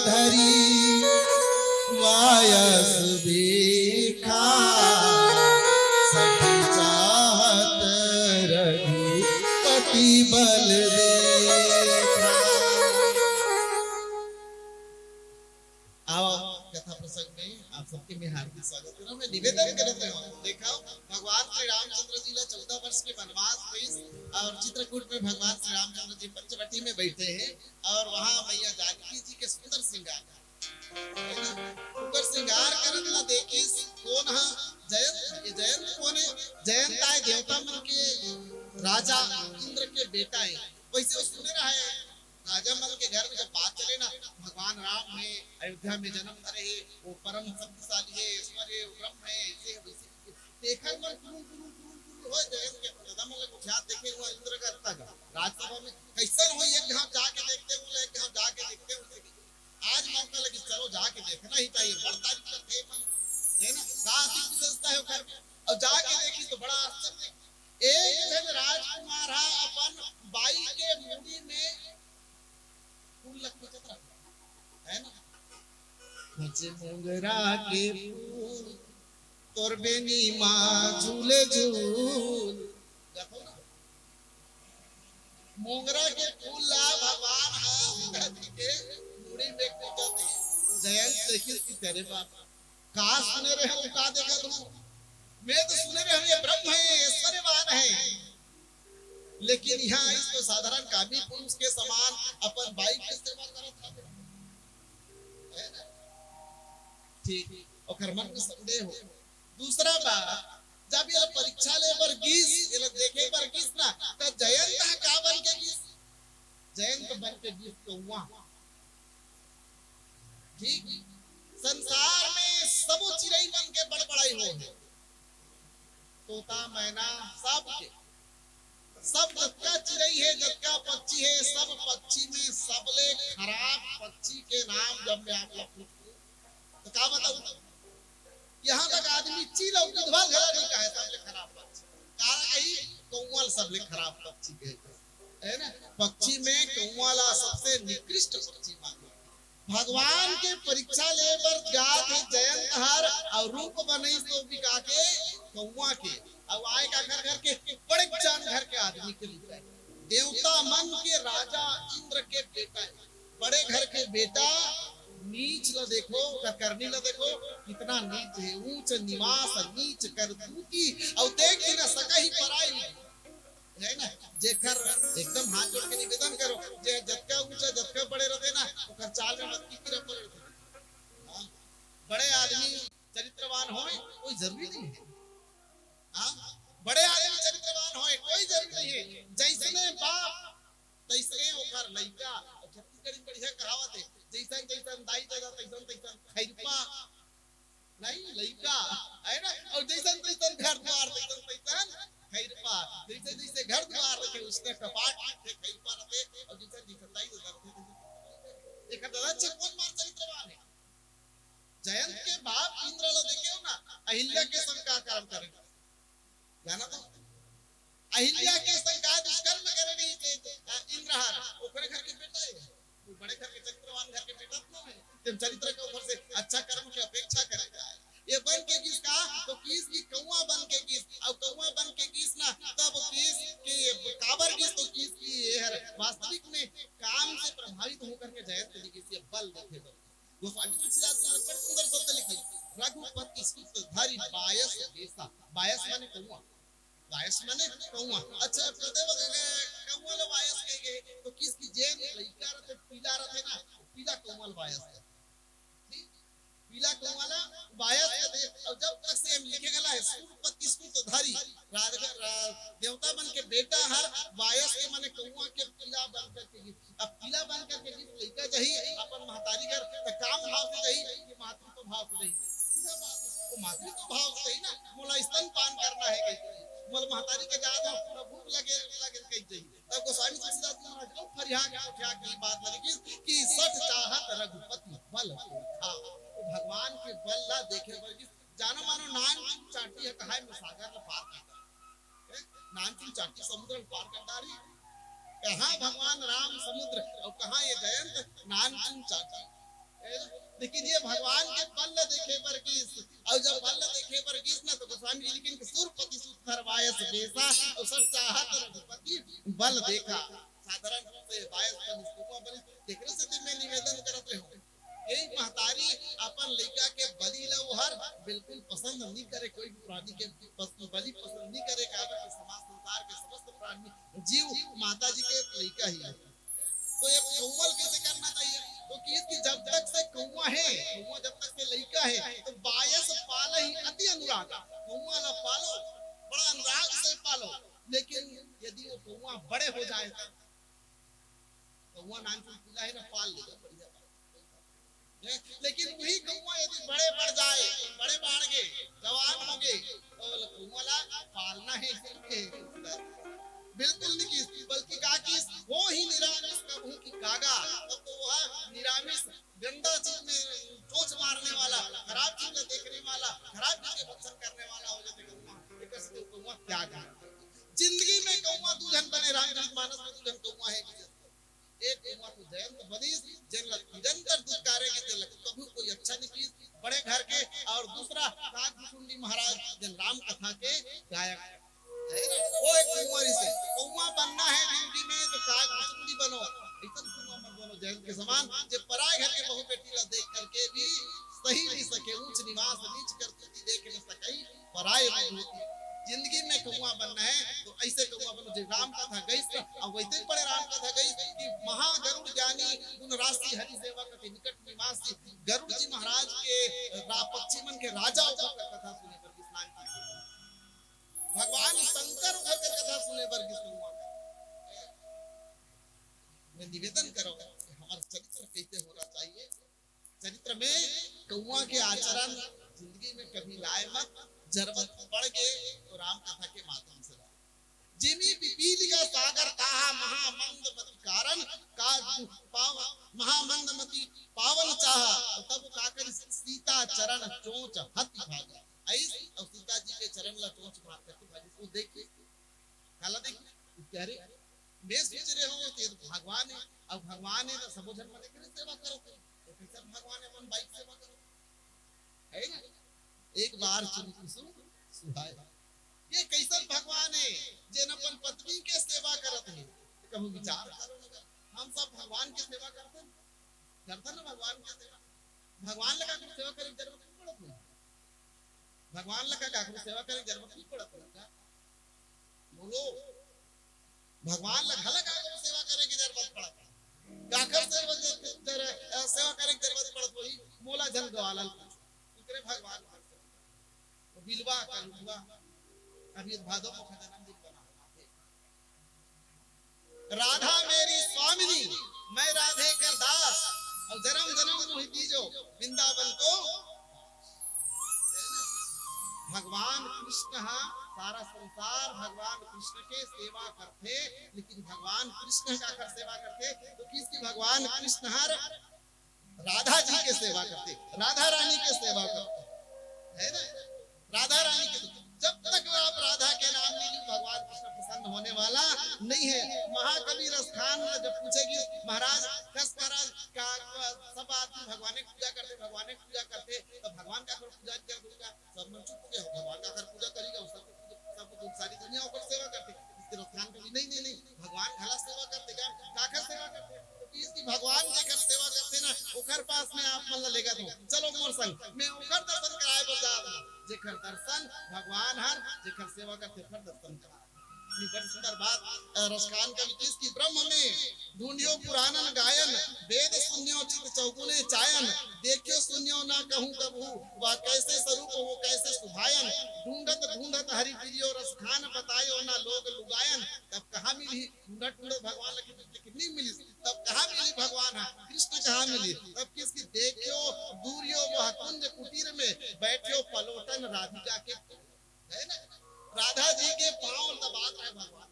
धरी वायस देखा, सठ चाहत रघुपति बल देखा। आओ, कथा प्रसंग में आप सबके मैं हार्दिक स्वागत करत हूँ। मैं निवेदन करत हूँ, देखा, भगवान श्री रामचंद्र जी ला चौदह वर्ष के वनवास होइस और चित्रकूट में भगवान श्री रामचंद्र जी पंचवटी में बैठे हैं और वहाँ मैया जानकी जी के सुंदर श्रृंगार, है ना? ओकर श्रृंगार करत ला देखिस, कोन हा? जयंत। ये जयंत कोन है? जयंत आय देवता मन के राजा इंद्र के बेटा है। वैसे वो सुने रहा है, राजा मन के घर में जब बात चले ना, भगवान राम है, अयोध्या में जन्म धरे है, वो परम शक्तिशाली है, ईश्वर है, वो ब्रह्म है, ऐसे है, वैसे है। देखर मन गुरुर गुरुर गुरुर गुरुर होय, जयंत के दादा मन लग उठा देखे हुआ इंद्र का अत्ता का राजसभा में कैसन होय, एक घाव जाके देखते हैं, बोले, एक घाव जाके देखते हैं उसे। आज मौका लगी, चलो जाके देखना ही चाहिए, बड़ तारीफ करते हैं मन, है ना? का अधिक विशेषता है ओकर में। और जाके देखी तो बड़ा आश्चर्य, एक जन राजकुमार हा अपन बाई के मुड़ी में फूल लग बेचत रहा, है ना? खोजे मोंगरा के फूल, तोर बेनी मा झूले झूल। देखो ना, मोंगरा के फूल ला भगवान हा सीता जी के मुड़ी में बेचत हे। जयंत देखिस कि अरे बाप, का सुने रहे हूँ, का देखत हूँ? मैं तो सुने रहे हूँ, ये ब्रह्म है, ऐश्वर्यवान है, लेकिन यहाँ इसको साधारण कामी पुरुष के समान अपन बाई के सेवा करत हवे, है ना? ठीक, ओकर मन में संदेह हो। दूसरा बात, जब ये परीक्षा ले बर गिस, ये देखे बर गिस ना, त जयंत ह का बन के गिस? जयंत बन के गिस कौआ। ठीक, संसार में सबो चिरई मन के बड़बड़ाई हो है, तोता मैना सबके, सब जतका चिरई है, जतका पक्षी है, सब पक्षी में सबले खराब पक्षी के नाम जब मैं आप लोग पूछूं, तो का बताऊं? यहाँ तक आदमी चील अउ गिधवा घला नहीं कहे सबले खराब पक्षी। काला कही, कौआ ल सबले खराब पक्षी कहे, है ना? पक्षी में कौआ ला सबसे निकृष्ट पक्षी माने। भगवान के परीक्षा ले बर जात हे जयंत हर, अउ रूप बनइस तो बिका के कौआ के, अउ आय काखर घर के? बड़े जान घर के आदमी के लइका हे, देवता मन के राजा इंद्र के बेटा हे। बड़े घर के बेटा, नीच ल देखो, ओकर करनी ल देखो, कितना नीच हे, ऊंच निवास, नीच करतूती, अउ देख के ना सका ही पराई, है ना? जेकर एकदम हाथ जोड़ के निवेदन करो, जे जतका ऊंचा, जतका बड़े रहते ना, ओकर चाल में मत की कीड़ा पड़े रहते। हाँ? बड़े आदमी चरित्रवान होय, कोई जरूरी नहीं है। हाँ? बड़े आदमी चरित्रवान होय, कोई जरूरी नहीं है। जैसने बाप, तैसने ओकर लइका। अउ छत्तीसगढ़ी में बढ़िया कहावत है, "जैसन जैसन दाई ददा, तैसन तैसन खैरपा।" नहीं, लइका, है ना? अउ जैसन तैसन घर द्वार, तैसन तैसन खैरपा। जैसे जैसे घर द्वार रखे, उसने कपाट रखे, खैरपा रखे, अउ जैसन जैसन दाई ददा रखे, तैसन तैसन। एकर ददा अच्छा कोन मार चरित्रवान है? जयंत के बाप इंद्र ला देखे हो ना, अहिल्या के संग का कर्म करे? जाना तो? अहिल्या के संग का दुष्कर्म करे रही थे, आ, इंद्र हर, ओकरे घर के बेटा है। वो बड़े घर के चरित्रवान घर के बेटा तो है। तेम चरित्र के ऊपर से अच्छा कर्म की अपेक्षा करे जाए। ये बन के गिस का, तो किस की कौआ बन के गिस, अउ कौआ बन के गिस ना, तब किस कि ये काबर गिस, तो किस की ये हर वास्तविक में काम से प्रभावित होकर के जयंत जी किस ये बल देखे तो। गोस्वामी तुलसीदास जी ने बड़ सुंदर शब्द लिखे, "रघुपति सुत धरि बायस बेसा।" बायस माने कौआ, बायस माने कौआ। अच्छा, कदे बदे कौआ ला बायस कहे गए, तो किस की जेन लइका रहते, पीला रहते ना, पीला कौआ ला बायस कहे। ठीक? पीला कौआ ला बायस कहे। अउ जब तक से हम लिखे गला है, सुरपति सुत धरि, राज-, रा-, देवता मन के बेटा हर बायस के माने कौआ के पीला बन करके अब पीला बन करके जिस लइका जाही अपन महतारी घर, त काम भाव से जाही कि मातृत्व भाव से जाही? सीधा बात है, वो मातृत्व भाव से जाही ना, "मोला स्तनपान करना है," कही, "मोला महतारी के जाए दो, मोला भूख लगे, लगे," कही जाही। तब गोस्वामी तुलसीदास महाराज लोग फरिया के उठा के बात लगे कि, कि "सठ चाहत रघुपति बल देखा।" वो भगवान के बल ला देखे बर कि जानो मानो नानचुन चांटी है, कहाय में सागर ला पार कर डारी। नानचुन चांटी समुद्र ला पार कर डारी। कहाँ भगवान राम समुद्र अउ कहाँ ये जयंत नानचुन चाटा। लेकिन ये भगवान के बल देखे बर गिस, अउ जब बल देखे बर गिस ना, तो गोस्वामी जी लिखिन कि सुरपति सुत धर बायस बेसा, अउ सब चाहत रघुपति बल देखा। साधारण रूप से बायस बनिस, कौआ बनिस, तेकरे सेती मैं निवेदन करत रहूं। यही महतारी अपन लइका के बलि ला ओहर बिल्कुल पसंद नहीं करे, कोई भी प्राणी के पस-, बलि पसंद नहीं करे, काबर के समाज संसार के समस्त प्राणी जीव माता जी के लइका ही है। तो ये कौआ ल कैसे करना चाहिए? तो किस कि जब तक से कौआ है, कौआ जब तक से लइका है, तो बायस पालही अति अनुराग, कौआ ला पालो, बड़ा अनुराग से पालो। लेकिन यदि वो कौआ बड़े हो जाए, तो कौआ नानचुन पीला है ना, पाल लेगा, बढ़िया बात। हैं? लेकिन वही कौआ यदि बड़े बढ़ जाए, बड़े बाढ़ गए, जवान हो गए, तो बोले, "कौआ ला पालना है, इसलिए बिल्कुल नहीं किस, बल्कि का किस, हो ही निरामिष कबहूँ की कागा।" तब तो वह निरामिष, गंदा चीज में चोंच मारने वाला, खराब चीज में देखने वाला, खराब चीज के भक्षण करने वाला हो जाते कौआ। एक से कौआ त्याग है। जिंदगी में कौआ दू झन बने, रामचरित मानस में दू झन कौआ है। एक कौआ तो जयंत बनिस, जेन ला निरंतर दुत्कारे के, जेन ला कभू कोई अच्छा नहीं किस, बड़े घर के, और दूसरा काग भुसुंडी महाराज, जेन राम कथा के गायक। है ना? वो एक कौआ रिहिसे, कौआ बनना है जिंदगी में तो काग भुसुंडी बनो, ऐसन कौआ मत बनो जयंत के समान, जे पराए घर के बहू बेटी ला देख करके भी सही नहीं सके, ऊंच निवास नीच करतूती देख न सकई, पराए विभूति। जिंदगी में कौआ बनना है तो ऐसे कौआ बनो, जे राम कथा गइस, अब वैसे ही बड़े राम कथा गइस कि महागरुड़ ज्ञानी गुण राशि हरि सेवा कति निकट निवासी। गरुड़ जी महाराज के रा-, पक्षी मन के राजा ओकर कथा सुने बर गिस नानचुन। भगवान शंकर ओकर कथा सुने बर गिस कौआ। मैं निवेदन करो कि हमारा चरित्र कैसे होना चाहिए। चरित्र में कौआ के आचरण जिंदगी में कभी लाए मत, जरूरत पड़ गए तो राम कथा के माध्यम से लाए। जिमी पिपीलिका सागर कहा महामंद मति कारण, का पाव-, महामंद मति पावन चाह, तब का करी सीता चरण चोंच हति भागा। ऐस और सीता जी के चरण ला चोंच मार करके भागी। वो देखिए, काला देखिए, कह रहे, मैं सोच रहे हूँ कि भगवान है, अब भगवान है तो सबो झन मने करे सेवा करो, तो कैसे भगवान है, अपन बाइक सेवा करो, है ना? एक बार चुन कुसुम सुहाए। ये कैसन भगवान है, जेन अपन पत्नी के सेवा करत है? कभू विचार करो ना, हम सब भगवान के सेवा करते हैं, करते ना भगवान के सेवा। भगवान लगा के सेवा करे जरूरत नहीं पड़त नहीं। भगवान लगा का सेवा करे जरूरत नहीं पड़त नहीं का? बोलो, भगवान ला घला काकर सेवा करे के जरूरत पड़त? काकर सेवा जर-, जर-, अ, सेवा करे के जरूरत पड़त होही? मोला झन गवालन पूछ। उतरे भगवान कर सेवा। वो बिलवा का लुटवा। अभी भादो को खजाना दिन बना हुआ है। राधा मेरी स्वामिनी, मैं राधे कर दास, और जन्म जन्म मोहि दीजो वृंदावन को। भगवान कृष्ण हा, सारा संसार भगवान कृष्ण के सेवा करथे, लेकिन भगवान कृष्ण काकर सेवा करथे? तो किसकी भगवान कृष्ण हर राधा जी के सेवा करथे, राधा रानी के सेवा करथे, है ना? राधा रानी के, जब तक आप राधा के नाम नहीं ली, भगवान कृष्ण प्रसन्न होने वाला नहीं है। महाकवि रसखान जब पूछेगी, महाराज, कस महाराज का, सब आदमी भगवान की पूजा करते, भगवान की पूजा करते, तो भगवान का कोई पूजा नहीं कर दूंगा। सब मन चुप हो गया, भगवान का कर पूजा करेगा, वो सब, सब सारी दुनिया ओकर सेवा करते। इसके रसखान कभी, "नहीं, नहीं, नहीं, भगवान घला सेवा करते का, काकर सेवा करते?" तो इसकी भगवान जेकर सेवा करते ना, ओकर पास में आप मन ला लेगा तो, "चलो मोर संग, मैं ओकर दर्शन कराए बर जात हूँ।" जेकर दर्शन भगवान हर, जेकर सेवा करते ओकर दर्शन करा। इतनी बड़ी सुंदर बात, अ, रसखान कवि किसकी? ब्रह्म में ढूंढियो पुराणन गायन, वेद सुन्यो चित चौगुने चायन, देखियो सुन्यो ना कहूँ कबहू, वह कैसे स्वरूप वो कैसे सुभायन, ढूंढत ढूंढत हरि प्रियो रसखान बतायो ना लोग लुगायन। तब कहाँ मिली? ढूंढत ढूंढत भगवान लगे तो कितनी मिली, तब कहाँ मिली भगवान है, कृष्ण कहाँ मिली? तब किसकी? देखियो दूरियो वह कुंज कुटीर में, बैठियो पलोटन राधिका के, है ना? राधा जी के पाँव दबात है भगवान।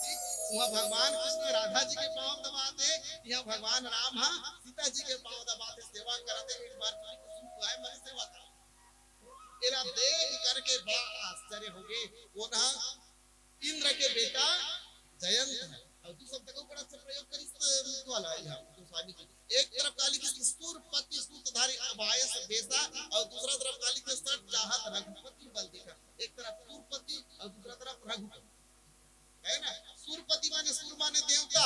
ठीक? वहाँ भगवान कृष्ण राधा जी के पाँव दबात है, यहाँ भगवान राम हा सीता जी के पाँव दबात है, सेवा करत है। एक बार चुनी कुसुम सुहाए मन सेवा कर। एला देख करके बड़ा आश्चर्य हो गए। वो ना इंद्र के बेटा जयंत हे। अउ दू शब्द के ऊपर से प्रयोग करिस, अ, मुद्दवाला हे यहाँ गोस्वामी जी। एक तरफ काली कि सूरपति सूत्रधारी अभायस बेसा, अउ दूसरा तरफ काली कि सठ चाहत रघुपति बल देखा। एक तरफ सूरपति अउ दूसरा तरफ रघुपति, हे ना? सूरपति माने, सूर माने देवता,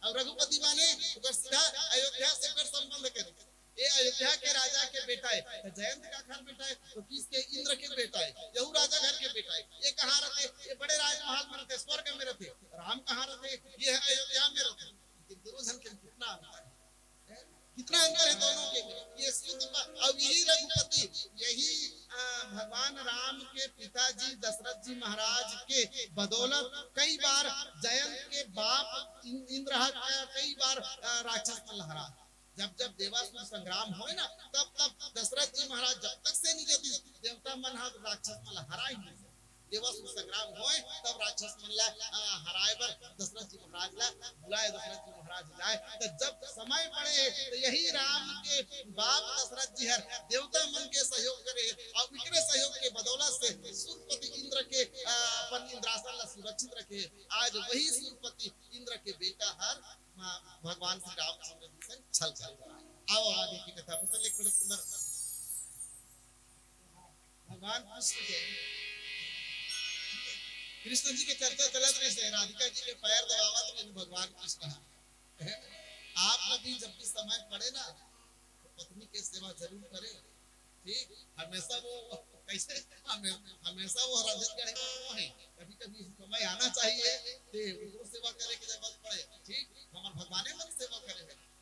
अउ रघुपति माने ओकर सीधा अयोध्या से ओकर संबंध करे। ये अयोध्या के राजा के बेटा हे, त जयंत काखर बेटा हे? तो किस के? इंद्र के बेटा हे, यहू राजा घर के बेटा हे। ये कहाँ रथे? ये बड़े राजमहल में रथे, स्वर्ग में रथे। राम कहाँ रथे? ये हे अयोध्या में रथे। लेकिन दोनों झन के कितना अंतर हे, कितना अंतर हे दोनों के। ये सूत प-, अब यही रघुपति, यही, अ, भगवान राम के पिताजी दशरथ जी महाराज के बदौलत कई बार जयंत के बाप इं-, इंद्र ह-, अ, कई बार, अ, राक्षस मन ल हरा। जब जब देवासुर संग्राम होय ना, तब तब दशरथ जी महाराज जब तक से नहीं जतिस, देवता मन ह राक्षस मन ल हरा ही नहीं सके। देवासुर संग्राम होय, तब राक्षस मन ल, अ, हराय बर दशरथ जी महाराज ल बुलाय। दशरथ जी महाराज जाय, त जब समय पड़े, त यही राम के बाप दशरथ जी हर देवता मन के सहयोग करे, अउ इकरे सहयोग के बदौलत से सूरपति इंद्र के, अ, अपन इंद्रासन ल सुरक्षित रखे। आज वही सूरपति इंद्र के बेटा हर, अ, भगवान श्री रामचंद्र जी से छल करे। आओ, आगे की कथा पसंद एक बड़े सुंदर भगवान कृष्ण के, कृष्ण जी के चर्चा चलत रहिस हे, राधिका जी के पैर दबावत रहिस हे भगवान कृष्ण। आप कभी जब भी समय पड़े ना, तो पत्नी के सेवा जरूर करें। ठीक, हमेशा वो कैसे, हमे-, हमेशा वो रंजन करे वो है। कभी कभी समय आना चाहिए, ते उनको सेवा करे के जरूरत पड़े। ठीक, हमारे भगवाने मन सेवा करे हैं।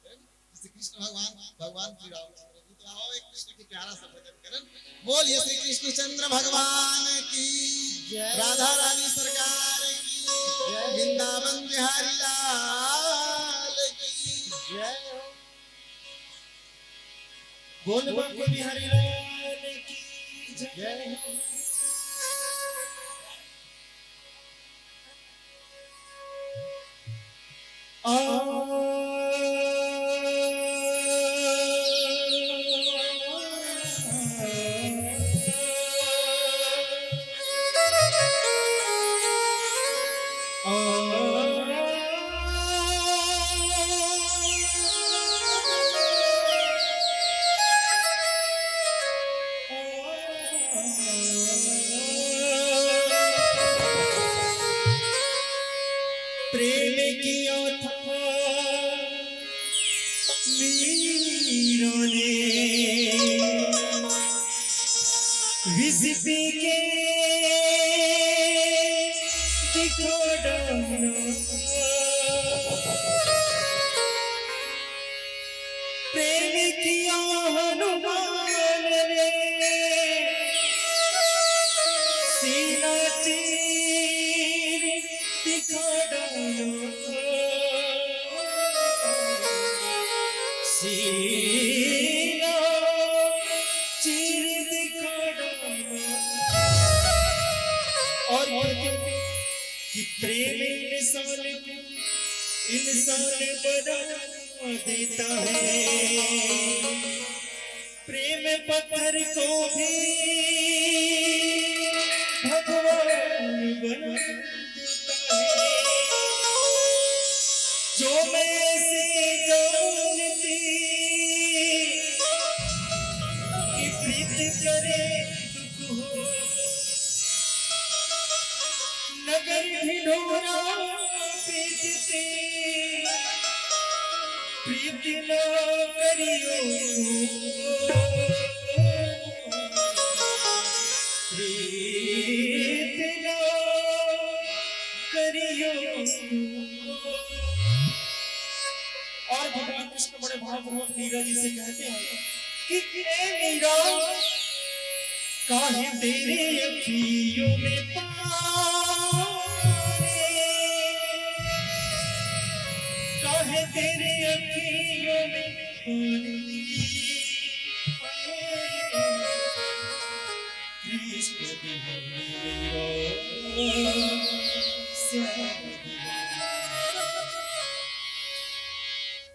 श्री कृष्ण भगवान, भगवान श्री रामचंद्र जी। तो आओ, एक कृष्ण के प्यारा सा भजन करन। बोलिए श्री कृष्णचंद्र भगवान की, जय। राधा रानी सरकार की, जय। वृंदावन बिहारी लाल की, जय। बोल बम बिहारी लाल की, जय। प्रेम किया था मीरा ने, विष पी के दिखा डाला। प्रेम किया हनुमान ने, सीना चीर दिखा डाला। सीना चीर दिखा डाला। और कहते कि प्रेम इंसान को इंसान बना देता है, प्रेम पत्थर को भी भगवान बना देता है। जो मैं ऐसे जानती कि प्रीत करे दुख हो, नगर ढिढोरा पीटते, प्रीत ना करियो, प्रीत ना करियो। और भगवान कृष्ण बड़े भावपूर्वक मीरा जी से कहते हैं कि "ए मीरा, काहे तेरे अखियों में पानी, काहे तेरे अखियों में पानी।" कृष्ण बिहारी राम श्याम बिहारी।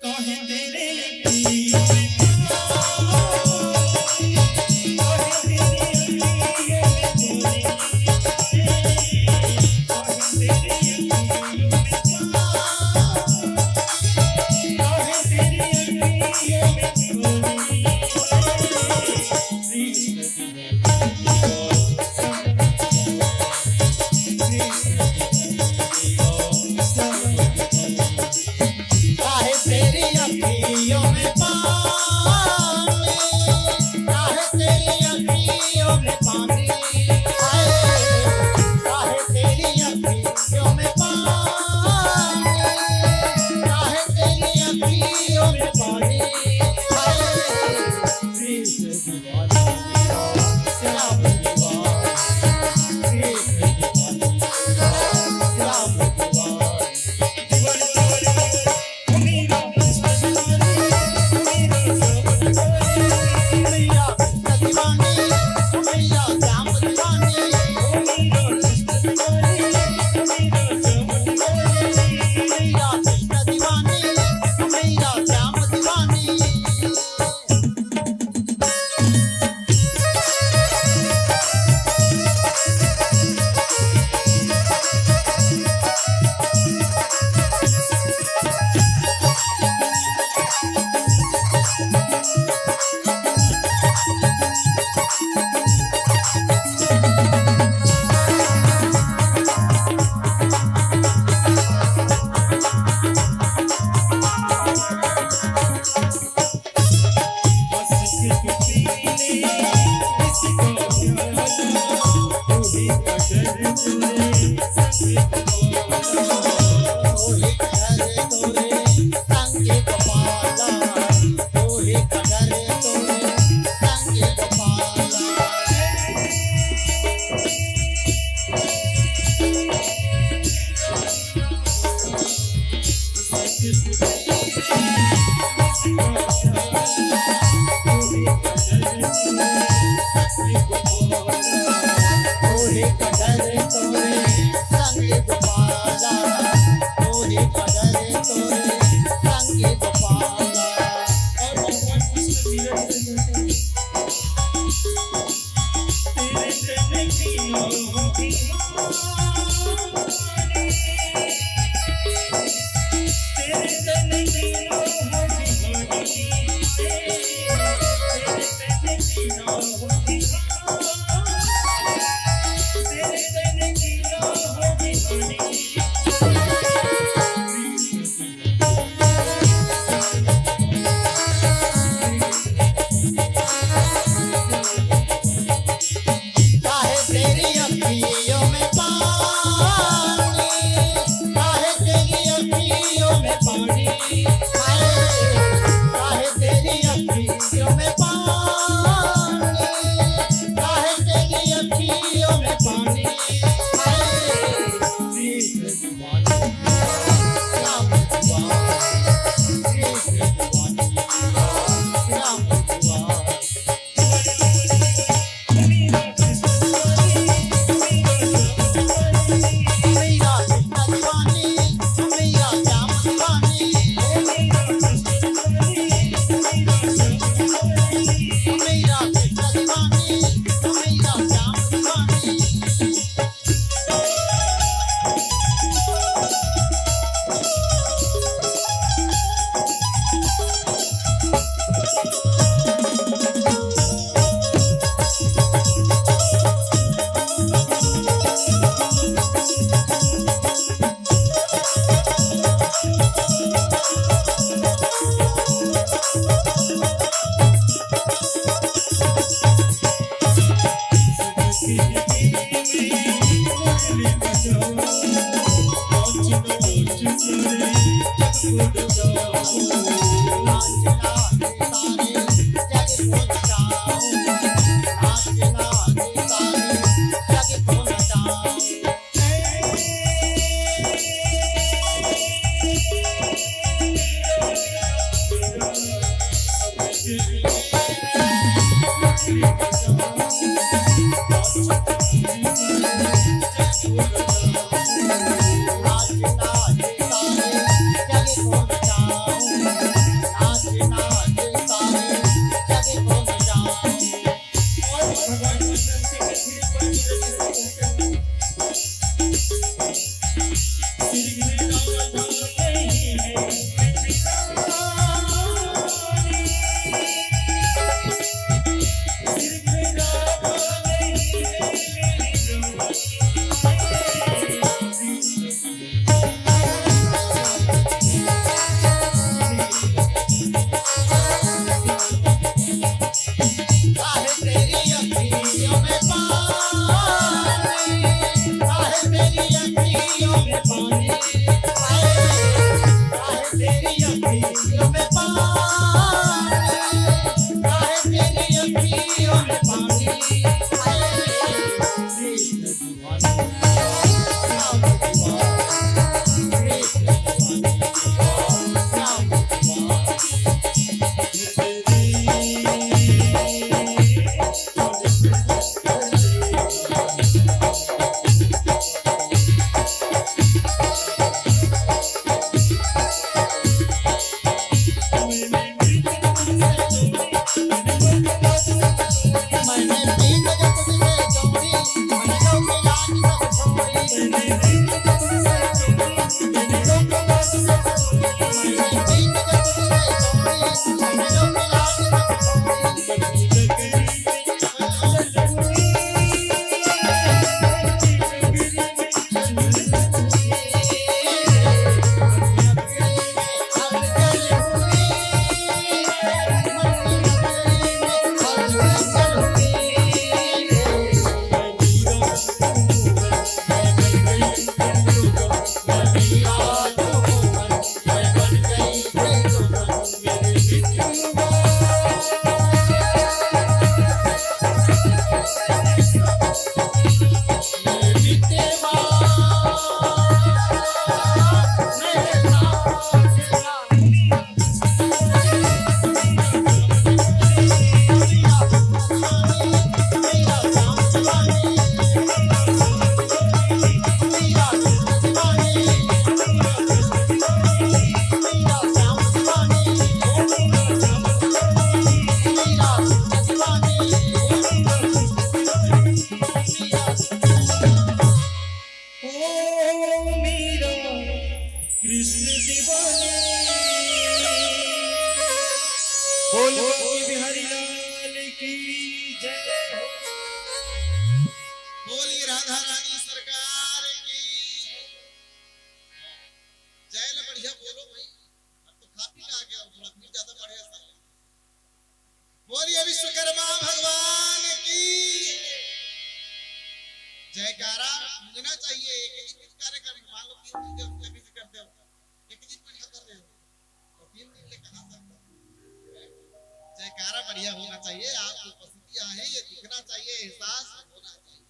काहे तेरे अखियों में, काहे तेरे अखियों में, काहे तेरे अखियों में कृष्ण दीवाने। बोल बांके बिहारी लाल की जय हो। बोली राधा रानी सरकार की जय। ले बढ़िया बोलो भाई। अब तो खा पी के आ गया, थोड़ा भीड़ ज्यादा बढ़े ऐसा। बोलिए विश्वकर्मा भगवान की जयकारा गूंजना चाहिए। एक एक दिन कार्यक्रम मान लो तीन दिन के, उसके बीच कर दे, एक दिन में खत्म दे, तो तीन दिन ले कहाँ तक? जयकारा बढ़िया होना चाहिए। आपकी उपस्थिति आहे, ये दिखना चाहिए, एहसास होना चाहिए।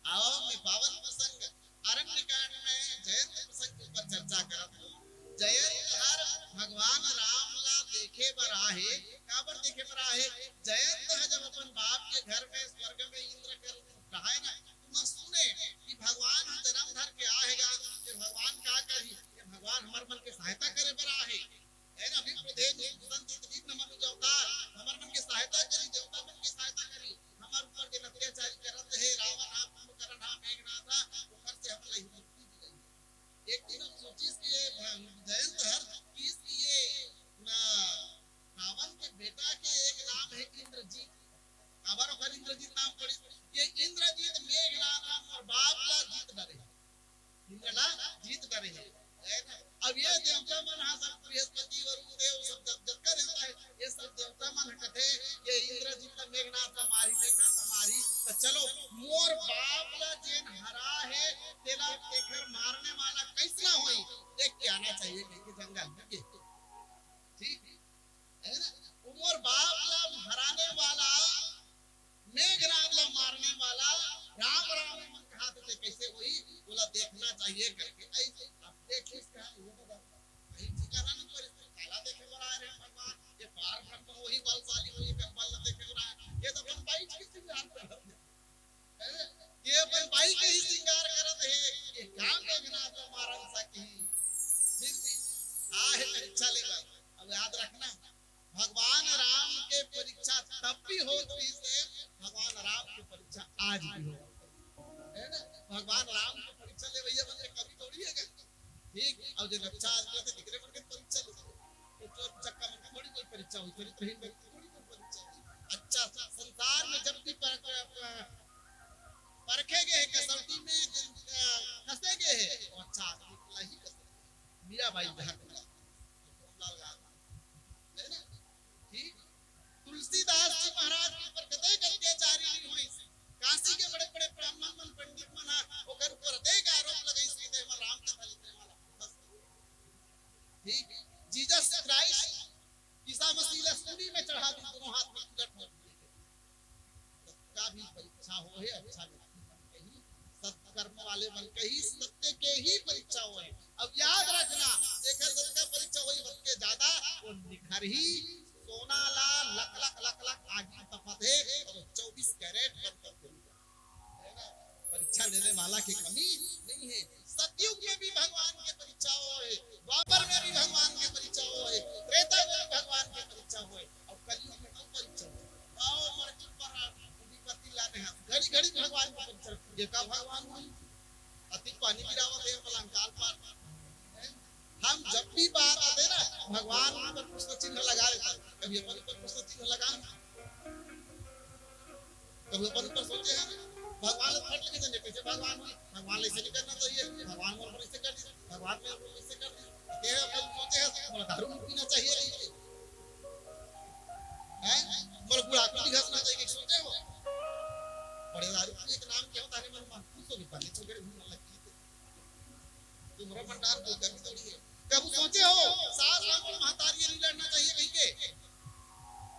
आओ, मैं पावन प्रसंग अरण्य कांड में जयंत प्रसंग के ऊपर चर्चा करत हूँ। जयंत हर भगवान राम ला देखे बर आहे। काबर देखे बर आहे? जयंत ह जब अपन बाप के घर में स्वर्ग में इंद्र कर रहा है ना, तो वह सुने कि भगवान ह जन्म धर के आहे गा, ये भगवान का करही, ये भगवान हमर मन के सहायता करे बर आहे। हे ना, विप्र धेनु सुसंचित विघ्न मनु जवतार, हमर मन के सहायता करी, देवता मन के सहायता करी, हमर ऊपर जेन अत्याचारी करत हे, रावण हा, कुंभकर्ण हा, मेघनाथ हा, ओकर से हमन ला ही मुक्ति दिलाई। एक दिन अब सोचिस कि ये भं-, जयंत हर किस कि ये, ना, रावण के बेटा के एक नाम है इंद्रजीत। काबर ओकर इंद्रजीत नाम पड़िस? ये इंद्रजीत मेघनाथ हा मोर बाप ला जीत डरे। इंद्र ला जीत डरे हे। है ना? अब ये देवता मन हा सब बृहस्पति, वरुण देव, सब जत-, जतका देवता हे, ये सब देवता मन ह कथे, ये इंद्रजीत ला मेघनाथ ला मारी, मेघनाथ ला मारी, त चलो, मोर बाप ला जेन हरा हे, तेला, तेखर मारने वाला कैसना होई, देख के आना चाहिए, कहिके जंगल में गे। ठीक? है ना? वो मोर बाप ला हराने वाला, मेघनाथ ला मारने वाला, राम राम मन कहाथे, कैसे होई, ओला देखना चाहिए करके। ऐसे अब देखिस कहा, वो तो कहीं ठिकाना नहीं पर इसको काला देखे बर आए रहे भगवान, ये पार ब्रह्म वही बलशाली होई, ये बल देखे बर आए, ये तो अपन बाइच के सिंगार करत हे। हैं? ये अपन बाई के ही सिंगार करत हे, ये का मेघनाथ ला मारन सकही? फिर भी आहे परीक्षा लेवत। अब याद रखना, भगवान राम के परीक्षा तब भी होत रहिस हे, भगवान राम के परीक्षा आज भी होत हे। है ना? भगवान राम के परीक्षा लेवइया मन के कमी थोड़ी हे गा। ठीक, अउ जेन अच्छा आदमी हे, तेकरे मन के परीक्षा लेथे। तो चोर चक्का मन के थोड़ी कोई परीक्षा होही, चरित्रहीन व्यक्ति थोड़ी कोई परीक्षा होही। अच्छा, संसार में जब भी पर-, पर-, परखे गे हे, कसौटी में जेन, अ, कसे गे हे, वो अच्छा आदमी ला ही कसे। मीराबाई जहाँ मिला, रामलाल गांधी, है ना? ठीक? तुलसीदास जी महाराज के ऊपर कतई अत्याचारी नहीं होइस। काशी के बड़े-बड़े ब्राह्मण मन, पंडित मन हा ओकर ऊपर अनेक आरोप लगाइस कि ते हमर राम कथा लिखने वाला। बस। ठीक? Jesus Christ, ईसा मसीह ला सूली में चढ़ा दी, दोनों हाथ में उलट हो गए। सबका भी परीक्षा होहे, अच्छा व्यक्ति मन के ही, सत्कर्म वाले मन के ही, सत्य के ही परीक्षा होहे। अब याद रखना, जेकर जतका परीक्षा होही, ओतके ज्यादा वो निखरही। सोना ला लख लख लख लख आगी तपत हे, अउ चौबीस कैरेट बन करके निकल, है ना? परीक्षा लेने वाला के कमी नहीं हे। सतयुग में भी भगवान के परीक्षा होहे, द्वापर में भी भगवान के परीक्षा होहे, त्रेता में भी भगवान के परीक्षा होहे, अउ कलयुग में कौन परीक्षा होहे? आओ, मर चुप पर विपत्ति लाने हाथ। घड़ी घड़ी भगवान के परीक्षा। ये का भगवान होही? अति पानी गिरावत हे, पलंकाल पर। हैं? हम जब भी बात आथे ना, भगवान ऊपर प्रश्न चिन्ह लगा देथे। कभी अपन ऊपर प्रश्न चिन्ह लगा, कभी अपन ऊपर सोचे हे, भगवान ला फट लगे, जाने कैसे भगवान होही, भगवान ला ऐसे नहीं करना चाहिए, भगवान मोर ऊपर ऐसे कर दिस, भगवान मेरे ऊपर ऐसे कर दिस। ये अपन सोचे हे, मोला दारू नहीं पीना चाहिए, कहिके। हैं? मोला गुड़ाखू नहीं घसना चाहिए, कहिके सोचे हो? बड़े दारू पीए के नाम क्या होता है, मन में खुश होके पहले छोकरे घूमने लग गए। तुम्हरा भंडार कोई कमी थोड़ी हे। कभू सोचे हो, सास ला मोर महतारी नहीं लड़ना चाहिए कहिके?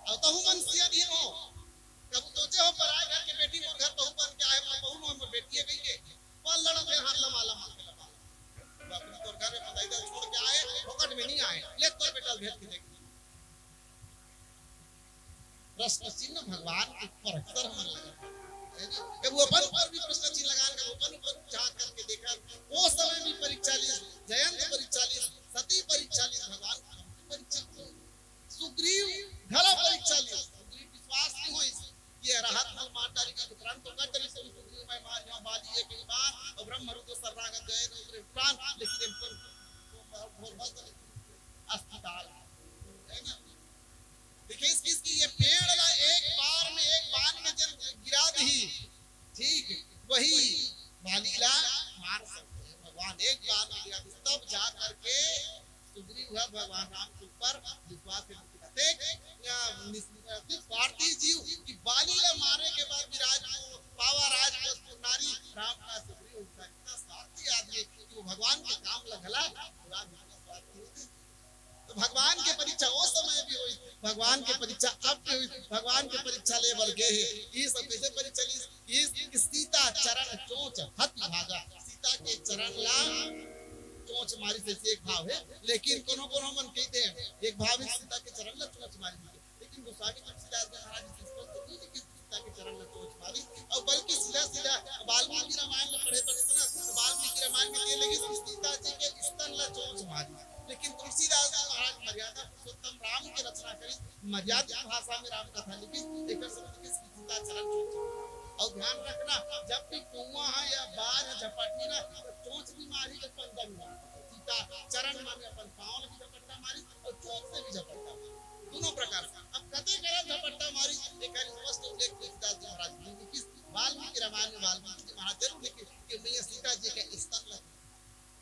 अउ तहू मन सियान ही हो। कभू सोचे हो, पराए घर के बेटी मोर घर बहू बन के आए, मोर बहू मोर, मोर बेटी हे कहिके? पर लड़त हे, हाथ लमा लमा के लमा लमा। वो अपनी तोर घर में बताई दे, छोड़ के आए, फोकट में नहीं आए। ले तोर बेटा भेज के देख। प्रश्न चिन्ह भगवान के ऊपर अक्सर हमन लगा, है ना? कभू अपन ऊपर भी प्रश्न चिन्ह लगा, कभू अपन ऊपर झांक करके देखा। वो समय भी परीक्षा लिस, जयंत परीक्षा लिस, सती परीक्षा लिस, भगवान के परीक्षा लिस, सुग्रीव घला परीक्षा लिस। सुग्रीव विश्वास नहीं होइस, ये रहत मल मार डारी का, तुरंत तो कट रही सुग्रीव मैं मार यहाँ बाली एक ही बार, और ब्रह्म रुद्र सर्रागत गए रुद्र प्राण, लेकिन इन पर वो, वो, वो, भगवान के काम ला घला बुरा भी अपने स्वार्थ के होथे। तो भगवान के परीक्षा ओ समय भी होइस, भगवान के परीक्षा अब भी होइस, भगवान के परीक्षा ले बर गे हे। ये सब कैसे परीक्षा लीस? ये कि सीता चरण चोंच हति भागा, सीता के चरण ला चोंच मारिस, ऐसे एक भाव हे। लेकिन कोनो कोनो मन कहिथे, एक भाव हे सीता के चरण ला चोंच मारिस, लेकिन गोस्वामी तुलसीदास जी महाराज जी स्पष्ट नहीं लिखिस कि सीता के चरण ला चोंच मारिस, और बल्कि सीधा सीधा वाल्मीकि रामायण ला पढ़े पढ़े ना, तो वाल्मीकि रामायण में ये लिखिस कि सीता जी के स्तन ला चोंच मारिस। लेकिन तुलसीदास जी महाराज मर्यादा पुरुषोत्तम राम के रचना करिस, मर्यादित भाषा में राम कथा लिखिस, एकर से लिखिस कि सीता चरण चोंच। और ध्यान रखना, जब भी कौवा हा या बाज हा झपटही ना, तो चोंच भी मारही, जब पंजा भी मारही। सीता चरण माने अपन पाँव ला भी झपट्टा मारिस और चोंच से भी झपट्टा मारिस, दोनों प्रकार से। अब कते करा झपट्टा मारिस, एकर स्पष्ट उल्लेख तुलसीदास जी महाराज नहीं लिखिस। वाल्मीकि रामायण में वाल्मीकि जी महाराज जरूर लिखिस कि मैया सीता जी के स्तन ला,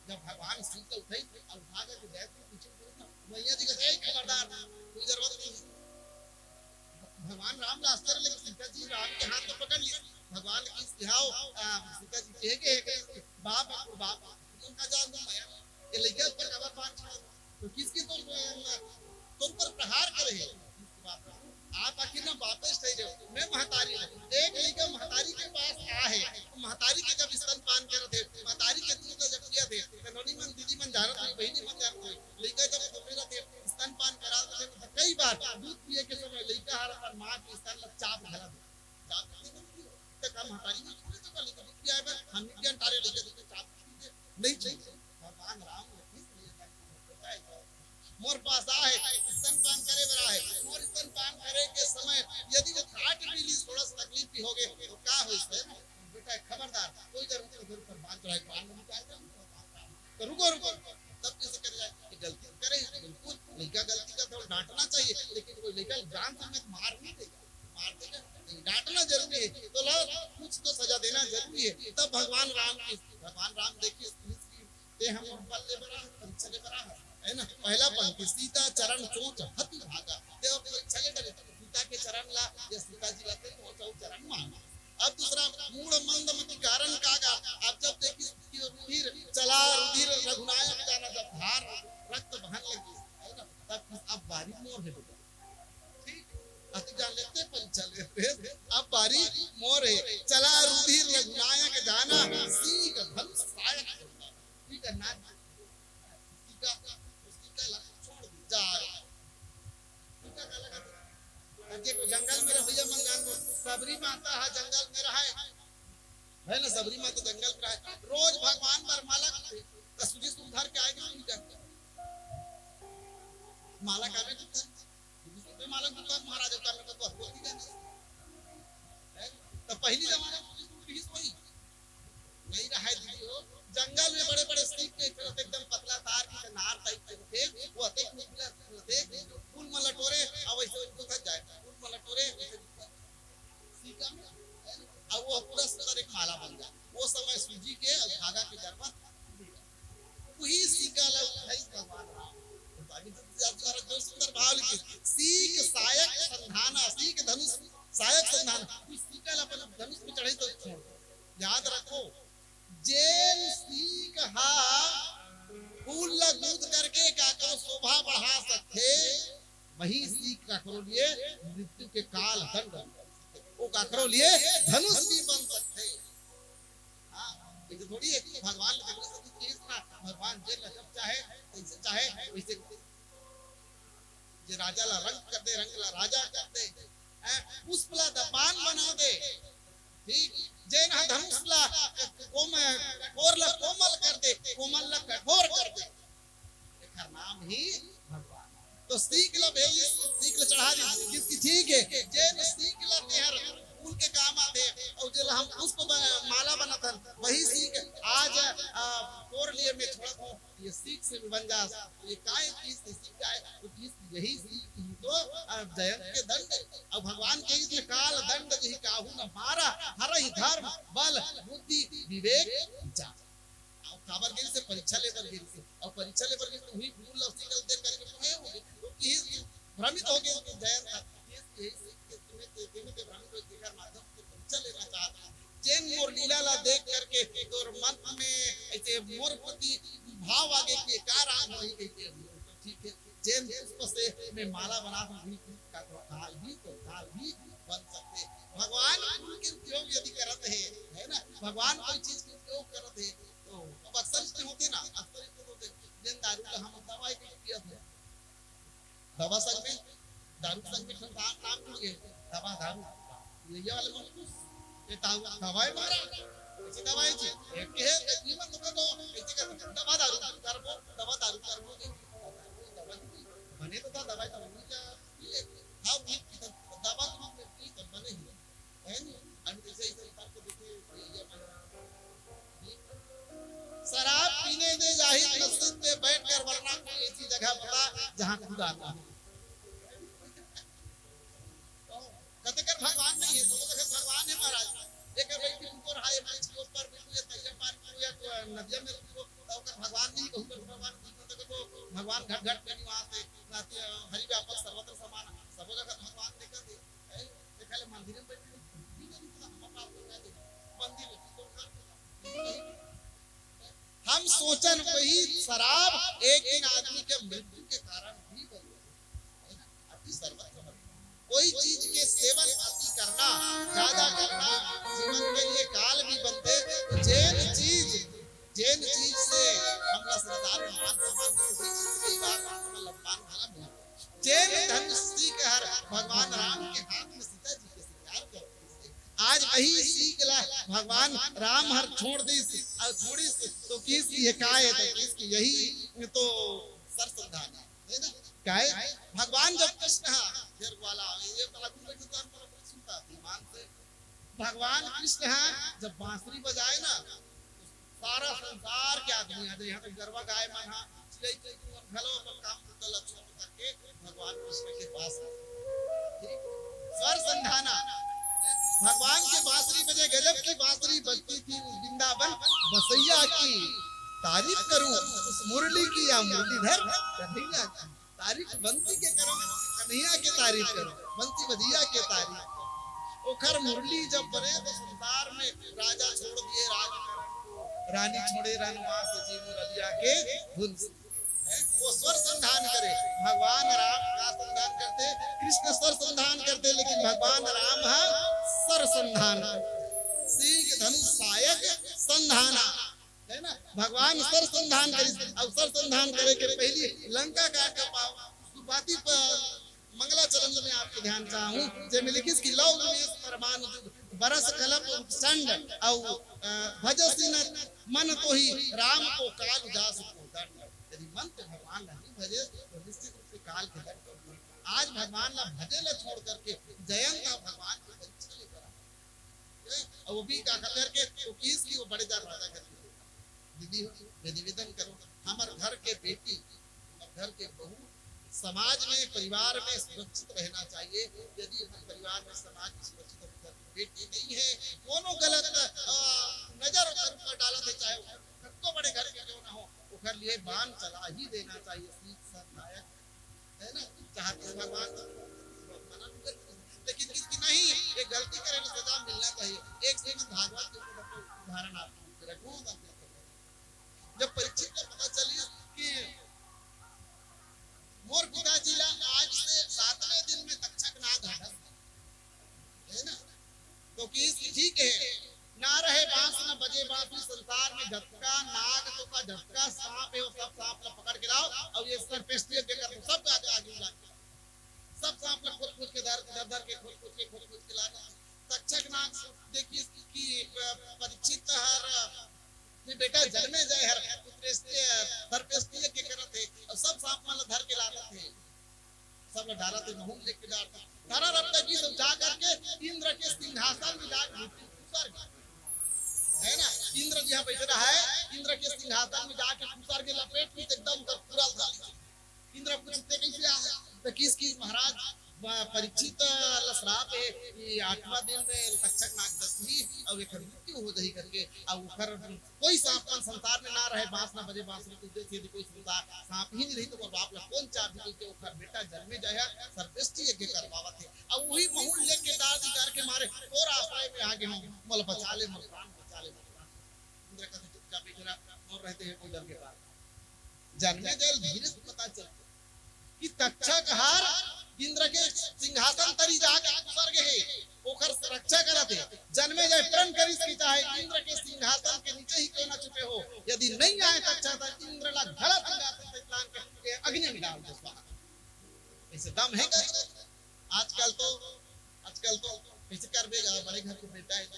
जब भगवान शिव के उठाई और उठा करके जयंत के पीछे में, मैया जी का, "ए खबरदार, कोई जरूरत नहीं है।" भगवान राम ला आश्चर्य लगे, सीता जी राम के हाथ तो पकड़ लिस। भगवान कहिस कि, "आओ, आ, सीता जी कहे के हे, बाप, बाप, तुम का जान दो मैया, ये लइका ऊपर काबर बाण छोड़ा?" तो कहिस कि तुम, तुम पर प्रहार करे हे। आप आखिर ना वापस चले जाओ, मैं महतारी हूँ। एक लइका महतारी के पास आ हे, तो महतारी के जब स्तनपान करत हे, महतारी के दूध ला जब पियत हे, तो नोनी मन, दीदी मन जानत होही, बहिनी मन जानत होही, लइका जब छोटे रहिथे, स्तनपान करात रहिथे, तो कई बार दूध पिए के समय लइका हर अपन माँ के स्तन ला चाप घला देथे। चाप घला देथे, तो का महतारी मन थोड़े तो का लइका दूध पियाए बर, हम विज्ञान तारे लइका दूध चाप पीथे, नहीं चाहिए। भगवान राम ने किस लिए जाके बेटा है, मोर पास आ हे, स्तनपान करे बर आ हे, मोर स्तनपान करे के समय यदि वो खाट भी ली, थोड़ा सा तकलीफ भी होगे, तो का होइस हे ना? बेटा, खबरदार, कोई जरूरत नहीं, घर पर बांध चढ़ाए, बांध नहीं जाएगा। तो रुको, रुको, तब कैसे कर जाए? ये गलती करे, बिल्कुल, लइका गलती करथे, डांटना चाहिए, लेकिन कोई लइका जान से मत मार नहीं देगा, मार देगा नहीं, डांटना जरूरी है। तो ला, कुछ तो सजा देना जरूरी है। तब भगवान राम की, भगवान राम देखिए, तें हा मोर बल ले बर आ हस, परीक्षा ले बर आ हस, है ना? पहला पंक्ति, "सीता चरण चोंच हति भागा।" तें हा परीक्षा ले डरे, सीता के चरण ला या सीता जी ला तें चोंच अउ चरण मांग। अब दूसरा, "मूढ़ मंद मति कारण कागा।" अब जब देखिस कि रुधिर चला, रुधिर रघुनायक जाना, जब धार रक्त बहन लगी, है ना? तब कहिस, "अब बारी मोर हे बेटा।" ठीक? अति जान ले तें परीक्षा ले रहे, अब बारी मोर हे। चला रुधिर रघुनायक जाना, सीक धनुष सायक बंदाना। ठीक है, ना सीका, सीका ला छोड़ दे, जा रे। सीका का लगा दे। ताकि कोई जंगल में रहे भैया, मन जान दो, सबरी माता हा जंगल में रहे, है ना, सबरी माता जंगल में रहे, रोज भगवान बर माला करथे, तो सुजी सुधर के आएगा, नहीं करते माला का में करथे। सुबह माला गुप्ता महाराज का में तो बोल दी जाने। हैं? तो पहली जमाना में पुलिस उठ भी सोई नहीं रहा है दीदी हो। जंगल में बड़े बड़े सीक के फिरत एकदम पतला तार की नार टाइप के थे, वो अतेक निकला, अतेक फूल में लटोरे, अब वैसे उनको थक जाए, फूल में लटोरे, वैसे सीका में, अब वो पूरा सुंदर एक माला बन जाए। वो समय सूजी के और धागा के जरूरत नहीं। वही सीका ला उठाई भगवान राम। तो अभी तो याद कर जो सुंदर भाव लिखे, "सीक सायक संधाना, सीक धनुष सायक संधाना।" उस सीका ला अपन धनुष में चढ़ाई तो छोड़ दो। याद रखो, जेन सीक हा फूल ला गूंथ करके काकरो शोभा बढ़ा सकथे, वही सीक काकरो लिए मृत्यु के काल दंड बन सकथे। वो काकरो लिए धनुष भी बन सकथे। हाँ, लेकिन थोड़ी है कि भगवान ने देखो सब चीज ना, भगवान जे ला जब चाहे, जैसे चाहे, वैसे जे राजा ला रंग कर दे, रंग ला राजा कर दे, हैं, पुष्प ला दपान बना दे, ठीक, जेन हा धनुष ला कोम-, कठोर ला कोमल कर दे, कोमल ला कठोर कर दे, एकर नाम ही भगवान। तो सीक ला भेजी, सीक ला चढ़ा दी, किसकी ठीक है, जेन सीक ला तेहर फूल के काम आथे, और जेला हम पुष्प ब-, माला बनाथन, वही सीक आज, आ, तोर लिए मैं छोड़त हूँ, ये सीक से भी बन जा। ये काय चीज से सीख जाए, तो इस, यही सीख ही तो, आ, जयंत के दंड। अब भगवान के इसमें काल दंड जही काहू न मारा, हरहि धर्म बल बुद्धि विवेक विचार। अब काबर गिरी से परीक्षा लेबर गिरी से, और परीक्षा लेबर गिरी से वही फूल ला सीक ला देख करके तो है वो, तो किस भ्रमित हो गए कि जयंत, यही सीख के तुम्हें, तुम्हें भ्रमित हो, जेकर माध्यम से परीक्षा लेना चाहता है। जेन मोर लीला ला देख करके तोर मन में ऐसे मोर प्रति भाव आगे कि का राम होही कहिके, ठीक है, जेन पुष्प से मैं माला बनात हूँ, भी का तो काल भी, तो काल भी बन सकते। भगवान फूल के उपयोग यदि करत हे, है ना, भगवान कोई चीज के उपयोग करत हे, तो अब अक्सर इसमें होते ना, अक्सर इसमें होते, जेन दारू ला हम दवाई के पियत हे, दवा संग में, दारू संग में ठंडा नाम जुड़ गए, दवा दारू। ये, ये वाले मन खुश, ये दारू, दवाई मारा, ऐसी दवाई जी, एक के है, एक निमन दुकान हो, ऐसे कर, दवा दारू करबो, दवा दारू करबो, दवा नहीं, बने तो था दवाई तो नहीं क्या, ये, हाँ, वो की तो दवा तो नहीं, तो बने ही, है नहीं? अभी जैसे ही संसार को देखे, ये, ये बना। शराब पीने दे जाहिर मस्जिद में बैठकर, वरना कोई ऐसी जगह बता जहाँ खुदा ना हो। कते कर भगवान नहीं है, सब जगह भगवान है महाराज। एक बैठी ऊपर हाय मंच के ऊपर बिल्कुल ये तैया पार को या को नदिया में को तो कर भगवान नहीं कहूँ कर भगवान नहीं तो को भगवान घट घट में निवास है। नाती हरि व्यापक सर्वत्र समान, सब जगह भगवान देखा दे। है, ये खाली मंदिर में बैठे नहीं, हम पाप कर दे। मंदिर में तो खा हम सोचन वही शराब एक दिन आदमी के मृत्यु के कारण भी बन जाए। अति सर्वत्र बन। कोई चीज के सेवन अति करना, ज्यादा करना जीवन के लिए काल भी बनते। जेन चीज, जेन चीज से हमला संसार में मान सम्मान मिलथे, वही चीज से कई बार मान सम्मान घला मिलथे। जेन धनुष सीख हर भगवान राम के हाथ में सीता जी के श्रृंगार करते। आज वही सीख ला भगवान राम हर छोड़ दिस अउ छोड़िस तो किहिस कि ये का है, तो किहिस कि यही तो सर संधान है, है ना? काहे भगवान जब कृष्ण हा, फिर वाला ये वाला गुण बैठे तो हम लोग सुनता ध्यान से। भगवान कृष्ण हा जब बांसुरी बजाए ना, सारा संसार के आदमी आ जाए। यहाँ तक गरवा गाय मन हा, चिड़ई चुनरी मन घलो अपन काम धंधा ल छोड़ करके भगवान कृष्ण के पास आ गए। ठीक? स्वर संधाना, भगवान के बांसुरी बजे, गजब की बांसुरी बजती थी उस वृंदावन बसैया की। तारीफ करूं उस मुरली की या मुरलीधर कन्हैया की। तारीफ बंसी के करो, कन्हैया के तारीफ करो, बंसी बजैया के तारीफ करो। ओखर मुरली जब बरे तो संसार में राजा छोड़ दिए राज, रानी छोड़े रनवास जी मुरलिया के धुन से। वो स्वर संधान करे, भगवान राम का संधान करते, कृष्ण स्वर संधान करते, लेकिन भगवान राम हा सर संधान करे। सीख धनुष सायक संधाना, है ना? भगवान सर संधान करिस, अउ सर संधान करे के पहली लंका कांड का पाव सुपाती प-, मंगलाचरण में आपके ध्यान चाहूं, जेमे लिखिस कि लव द्वेष परमाणु जुग, बरस कलप उच्छंड, अउ, अ, भजसि न मन तोहि राम को काल जासु को दंड। यदि मन तो भगवान नहीं भजे तो निश्चित रूप से काल के दंड होंगे। आज भगवान ला भजे ला छोड़ करके जयंत भगवान की परीक्षा लेकर आ। अउ वो भी का खतर के, तो किहिस कि वो बड़े जात राजा घर के दीदी हो, मैं निवेदन करूं, हमर घर के बेटी, हमर घर के बहू समाज में, परिवार में सुरक्षित रहना चाहिए। यदि हमर परिवार में, समाज में सुरक्षित, हमर घर के बेटी नहीं है, कोनो गलत, अ, नजर ओकर ऊपर डालत है, चाहे वो कतको बड़े घर के क्यों ना हो, ओकर लिए बाण चला ही देना चाहिए। सीख संधायक, है ना? चाहते हैं भगवान तो मना भी करते हैं। लेकिन किसकी नहीं, ये गलती करे तो सजा मिलना चाहिए। एक श्रीमद् भागवत के ऊपर उदाहरण आपको रखूं, जब परीक्षित को पता चली कि मोर पिताजी ला आज से सातवें दिन में तक्षक नाग हटा, है ना? तो किहिस कि ठीक है, ना रहे बांस, ना बजे बांसुरी, संसार में जतका नाग तो का जतका सांप है, वो सब सांप ला पकड़ के लाओ, अउ ये सर्पेष्टि यज्ञ कर दो, सब आगे, आगे जाके सब सांप ला खोज खोज के धर, धर, धर के खोज खोज के, खोज खोज के लाना। तक्षक नाग देखिस कि प-, परीक्षित हर, ये बेटा जनमे जाए हर, पुत्रेष्टि, सर्पेष्टि यज्ञ करत है, अउ सब सांप मन ला धर के लानत है। सब ला डारत है, महूं लेके डारत है। डारा रब तक गीस जा करके इंद्र के सिंहासन में जाके घुस गए। है ना? इंद्र जी यहाँ बैठे रहा है, इंद्र के सिंहासन में जाके घुस के लपेट के एकदम ओकर पूरा उठा लीस। इंद्र पूछते कैसे आए? तो किहिस कि महाराज, प-, परीक्षित ला श्राप है कि आठवां दिन में तक्षक नाग दस ही, अउ एकर मृत्यु हो जाही करके, अउ ओकर कोई सांप मन संसार में ना रहे, बांस ना बजे बांसुरी के उद्देश्य यदि कोई संसार सांप ही नहीं रही, तो ओकर बाप ला कौन चाबही? क्योंकि ओकर बेटा जन्मे जाय हे, सर्पेष्टि यज्ञ करवावत हे, अउ वही महूँ ल लेके डार दी, डर के मारे तोर आश्रय में आ गे हूँ, मोला बचा ले, मोर प्राण बचा ले, मोर प्राण। इंद्र कथे, "चुपचाप बैठे रह, मोर रहते हे कोई डर के बात।" जन्मे जाय ल धीरे से पता चलथे कि तक्षक हर इंद्र के सिंहासन तरी जाके खुसर गे हे, ओकर रक्षा करत हे। जन्मे जाय प्रण करिस कि चाहे इंद्र के सिंहासन के नीचे ही क्यों ना छुपे हो, यदि नहीं आए तक्षक, त इंद्र ला घला सिंहासन से लान के अग्नि में डाल दे स्वाहा। ऐसे दम हे का? आजकल तो, आजकल तो कैसे करबे गा, बड़े घर के बेटा हे तो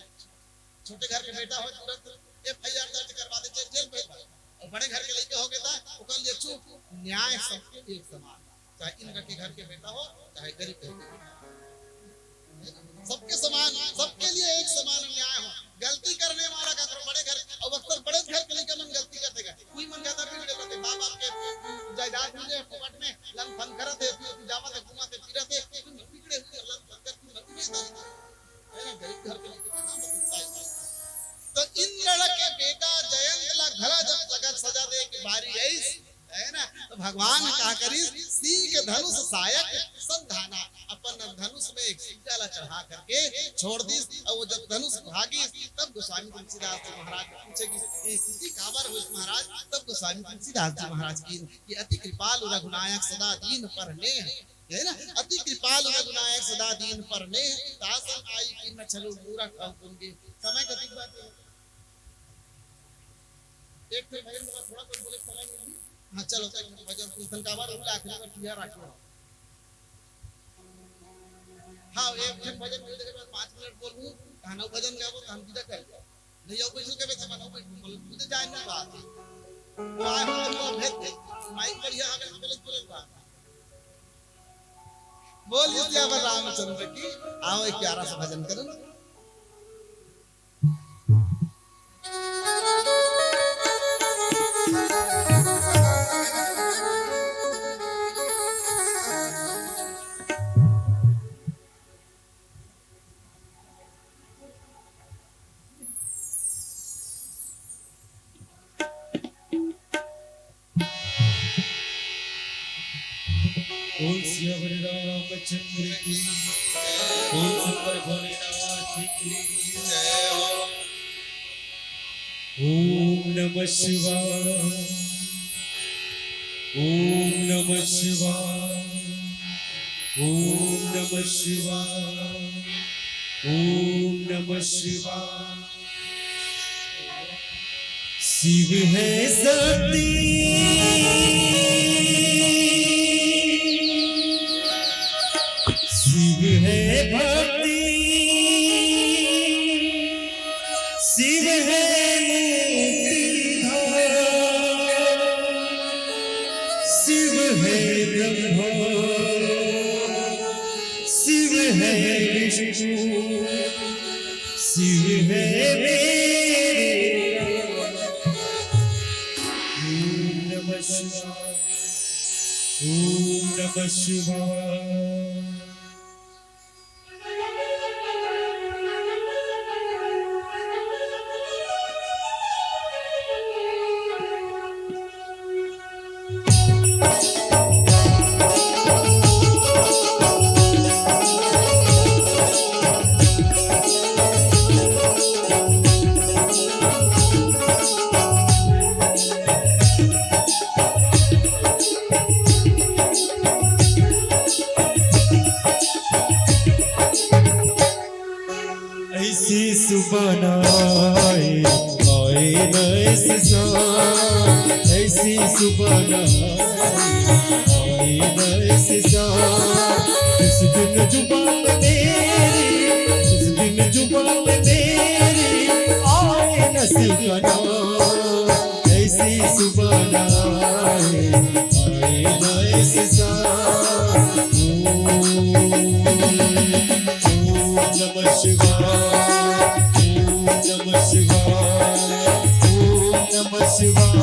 छोटे घर के बेटा हो, तुरंत एफ आई आर दर्ज करवा दे, जेल, जेल भेज दे। अउ बड़े घर के लइका हो गे त ओकर लिए चुप। न्याय सबके लिए एक समान, चाहे इंद्र के घर के बेटा हो, चाहे गरीब घर के बेटा हो। सबके समान, सबके लिए एक समान न्याय हो। गलती करने वाला का करो, बड़े घर, अउ अक्सर बड़े घर के लइका मन गलती करथे गा। कोई मन ज्यादा बिगड़े रहथे, माँ बाप के जायदाद मिले हे फोकट में, लन फन करत हे, जावत हे, घूमत हे, फिरत हे, कोई मन बिगड़े हुए, लन फन करत हे, कोई मन बिगड़े रहथे। हे ना, गरीब घर के लइका कहाँ पर बिगड़ाय? तो इंद्र के बेटा जयंत ला घला जब सजा, सजा दे के बारी आइस, हे ना, तो भगवान का करिस, सींग धनुष सायक संधाना, अपन धनुष में एक सिक्का ला चढ़ा करके छोड़ दिस। अउ वो जब धनुष भागिस, तब गोस्वामी तुलसीदास जी महाराज पूछे कि ये स्थिति काबर होइस महाराज? तब गोस्वामी तुलसीदास जी महाराज की कि अति कृपालु रघुनायक सदा दीन पर नेह, हे ना, अति कृपालु रघुनायक सदा दीन पर नेह, तासन आई किन छलु मूरख अउ गुंगे। समय कतिक बात हे? एक ठन भजन के बाद थोड़ा कुछ बोले, समय मिलही। हाँ, चलो, तो एक ठन भजन, तुम तन काबर उल्ला आखिरी बार किया राखी हो। हाँ, एक ठन भजन बोले के बाद पाँच मिनट बोलहूँ, तहन अउ भजन गाबो, तहन विदा कर दो। नहीं, अउ कुछ के बेटा बनाओ, कुछ बोलो, मुझे जाए ना बात। वो आए हो, तो भेज दे। माइक बढ़िया हवे, बोले, बोले बात। बोल सियावर रामचंद्र की, आओ एक प्यारा सा भजन करो। बोल सियावर रामचंद्र की, बोल शंकर भोलेनाथ की जय हो। ओम नमः शिवाय, ओम नमः शिवाय, ओम नमः शिवाय, ओम नमः शिवाय। शिव है शक्ति, शिव है भक्ति, शिव है मुक्ति धाम, शिव है ब्रह्मा, शिव है विष्णु, शिव है मेरे राम। ओम नमः शिवाय, ओम नमः शिवाय। ऐसी सुबह ना आए, आए ना ऐसी शाम, ऐसी सुबह ना आए, आए ना ऐसी शाम। जिस दिन जुबान मेरी, जिस दिन जुबान मेरी आए नसीब का नाम, ऐसी सुबह ना आए, आए ना ऐसी शाम। ओम नमः शिवाय, ओम नमः शिवाय, ओम नमः शिवाय,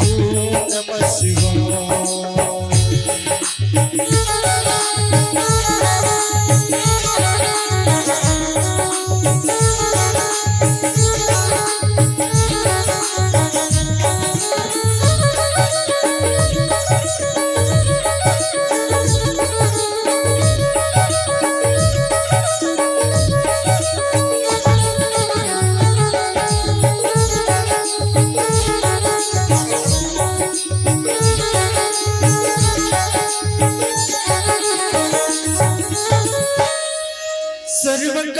ओम नमः शिवाय।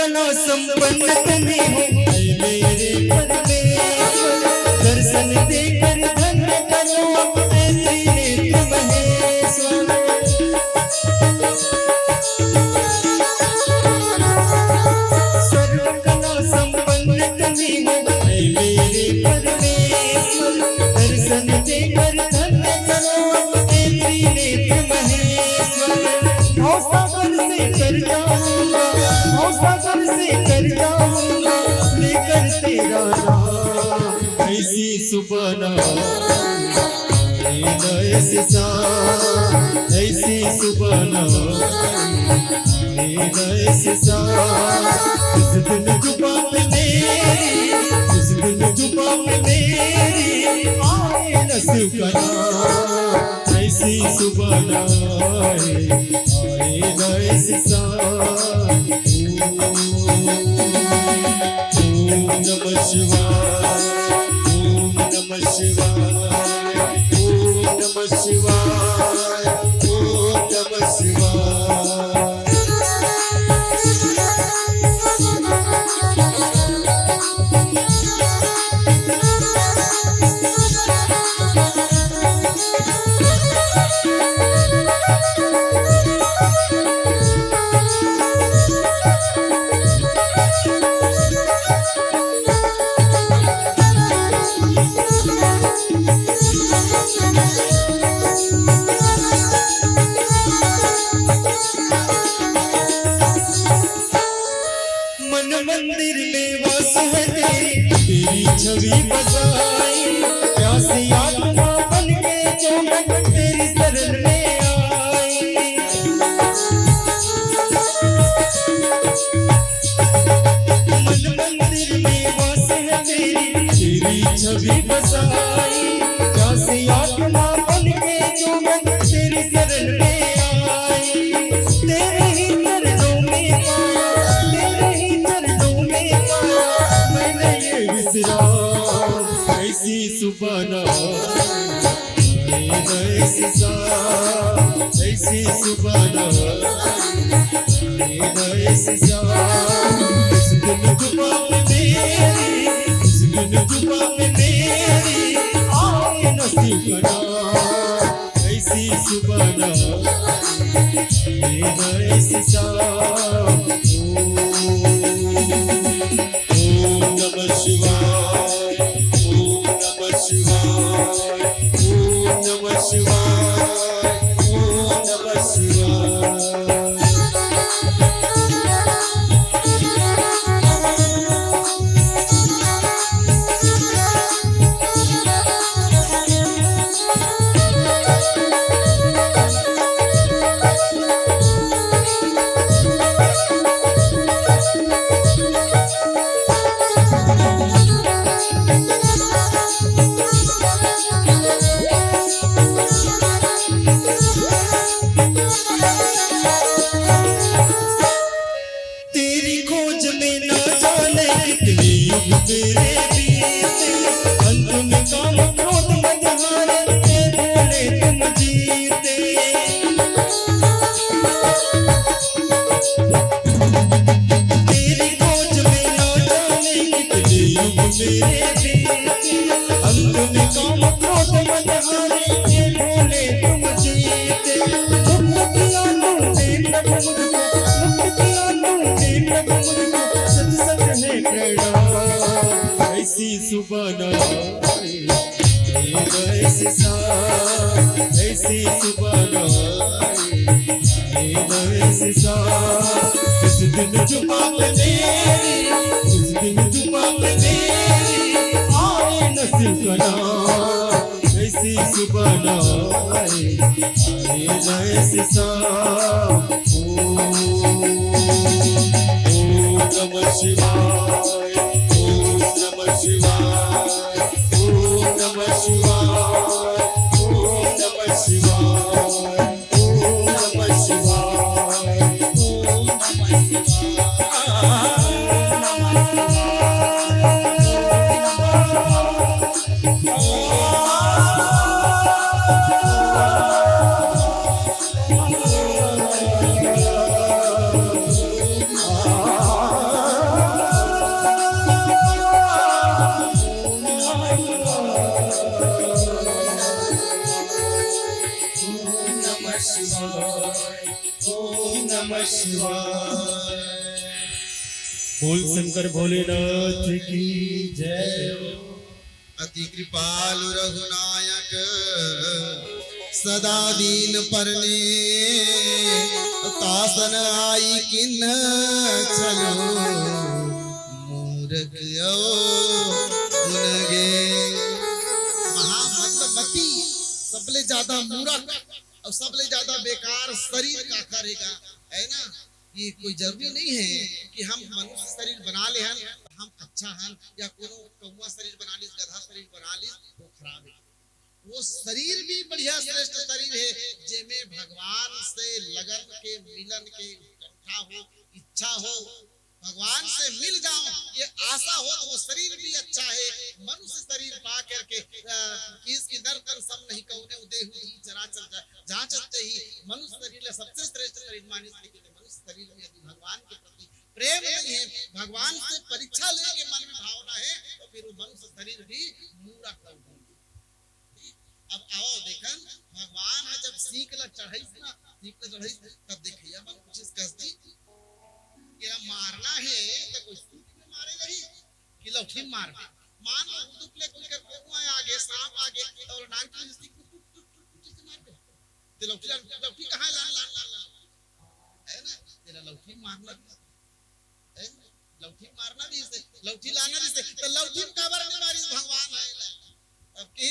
ना संपन्न तुम्ही हो, ऐ मेरे परमेश्वर। दर्शन देकर धन्य करो, ऐ त्रिनेत्र महेश्वर। सर्व कला संपन्न तुम्ही हो, ऐ मेरे परमेश्वर। दर्शन देकर धन्य करो, ऐ त्रिनेत्र महेश्वर। भवसागर से तर जाऊंगा, भवसागर से तर जाऊंगा, लेकर तेरा नाम। ऐसी सुबह ना आए, ना ऐसी सांस, ऐसी सुबह ना आए, ना ऐसी सांस। जिस दिन जुबान पे मेरी, जिस दिन जुबान पे मेरी आए ना शिव का नाम, ऐसी सुबह ना आए, आए ना ऐसी सांस। ओम नमः शिवाय, ओम नमः शिवाय, ओम नमः शिवाय, ओम नमः शिवाय। मन मंदिर में वास है तेरी, तेरी छवि बसाई। प्यासी आत्मा बन के जो मैं तेरी शरण में आई। मन मंदिर में वास है तेरी, तेरी छवि बसाई। प्यासी आत्मा बन के जो मैं तेरी शरण में आई। तेरे ही चरणों में पाया, तेरे ही चरणों में पाया मैंने ये विश्राम। ऐसी सुबह ना आए, ना ऐसी सांस, ऐसी सुबह ना आए, ना ऐसी सांस। इस दिन जुबान पे मेरी, इस दिन जुबान पे मेरी आए ना शिव का नाम। ऐसी सुबह ना आए, ना ऐसी सांस। ओम नमः शिवाय, ओम नमः शिवाय, ओम नमः शिवाय, ओम नमः शिवाय। तेरी खोज में ना जाने कितने युग तेरे बीते, अंत में काम क्रोध मद हारे, हे भोले तुम जीते। तेरी खोज में ना जाने कितने युग मेरे बीते, अंत में काम क्रोध मद हारे, हे भोले तुम जीते। मुक्त किया तूने प्रभु मुझको, मुक्त किया तूने प्रभु मुझको, सत सत है प्रणाम। ऐसी सुबह ना आए, ऐसी सांस, ऐसी सुबह ना आए, ऐसी सांस। इस दिन जुबान पे मेरी, इस दिन जुबान पे मेरी आए नसीब का नाम। ऐसी सुबह ना आए, आए ना ऐसी सांस। ओम, ओम नमः शिवाय, ओम नमः शिवाय, ओम नमः शिवाय, ओम नमः शिवाय, ओम नमः शिवाय, ओम नमः शिवाय, ओम नमः शिवाय। शिवाय, ओम नमः शिवाय। बोल शंकर भोलेनाथ की जय। अति कृपालु रघुनायक सदा दीन परने, तासन आई किन्ह छलो मूरख अवगुण गे। महामंद मती, सबले ज्यादा मूरख अउ सबले ज्यादा बेकार शरीर काकर हे गा, है ना? ये कोई जरूरी नहीं है कि हम मनुष्य शरीर बना ले हन, हम अच्छा हन, या कोनो कौवा शरीर बना लिस, गधा शरीर बना लिस, वो खराब है। वो शरीर भी बढ़िया श्रेष्ठ शरीर है, जेमे भगवान से लगन के, मिलन के उत्कंठा हो, इच्छा हो, भगवान से मिल जाऊं, ये आशा हो, तो वो शरीर भी अच्छा है। मनुष्य शरीर पा करके, अ, किस की नर तन सम नहीं कौने, उदे हुई चराचर जा-, जांचते ही मनुष्य शरीर ला सबसे श्रेष्ठ शरीर मानिस, लेकिन मनुष्य शरीर में यदि भगवान के प्रति प्रेम नहीं है, भगवान से परीक्षा लेके मन में भावना है, तो फिर वो मनुष्य शरीर भी मूरख हो गई। अब आओ देखन, भगवान ह जब सींग ला चढ़ाइस ना, सींग ला चढ़ाइस, तब देखइया मन कुछ कस दी, एला मारना है तो कोई सींग में मारे रही कि लौठी में मारबे? मान लो हुदुक ले कोई कर कोआ आगे, सांप आगे, और नाक के सींग टुक टुक टुक टुक टुक से मारबे, ते लौठी ला, लौठी कहाँ लान लान लान लान, है ना? तेला लौठी मारना भी है, लौठी मारना भी से, लौठी लाना भी से, तो लौठी में काबर नहीं मारिस भगवान है ला? अब की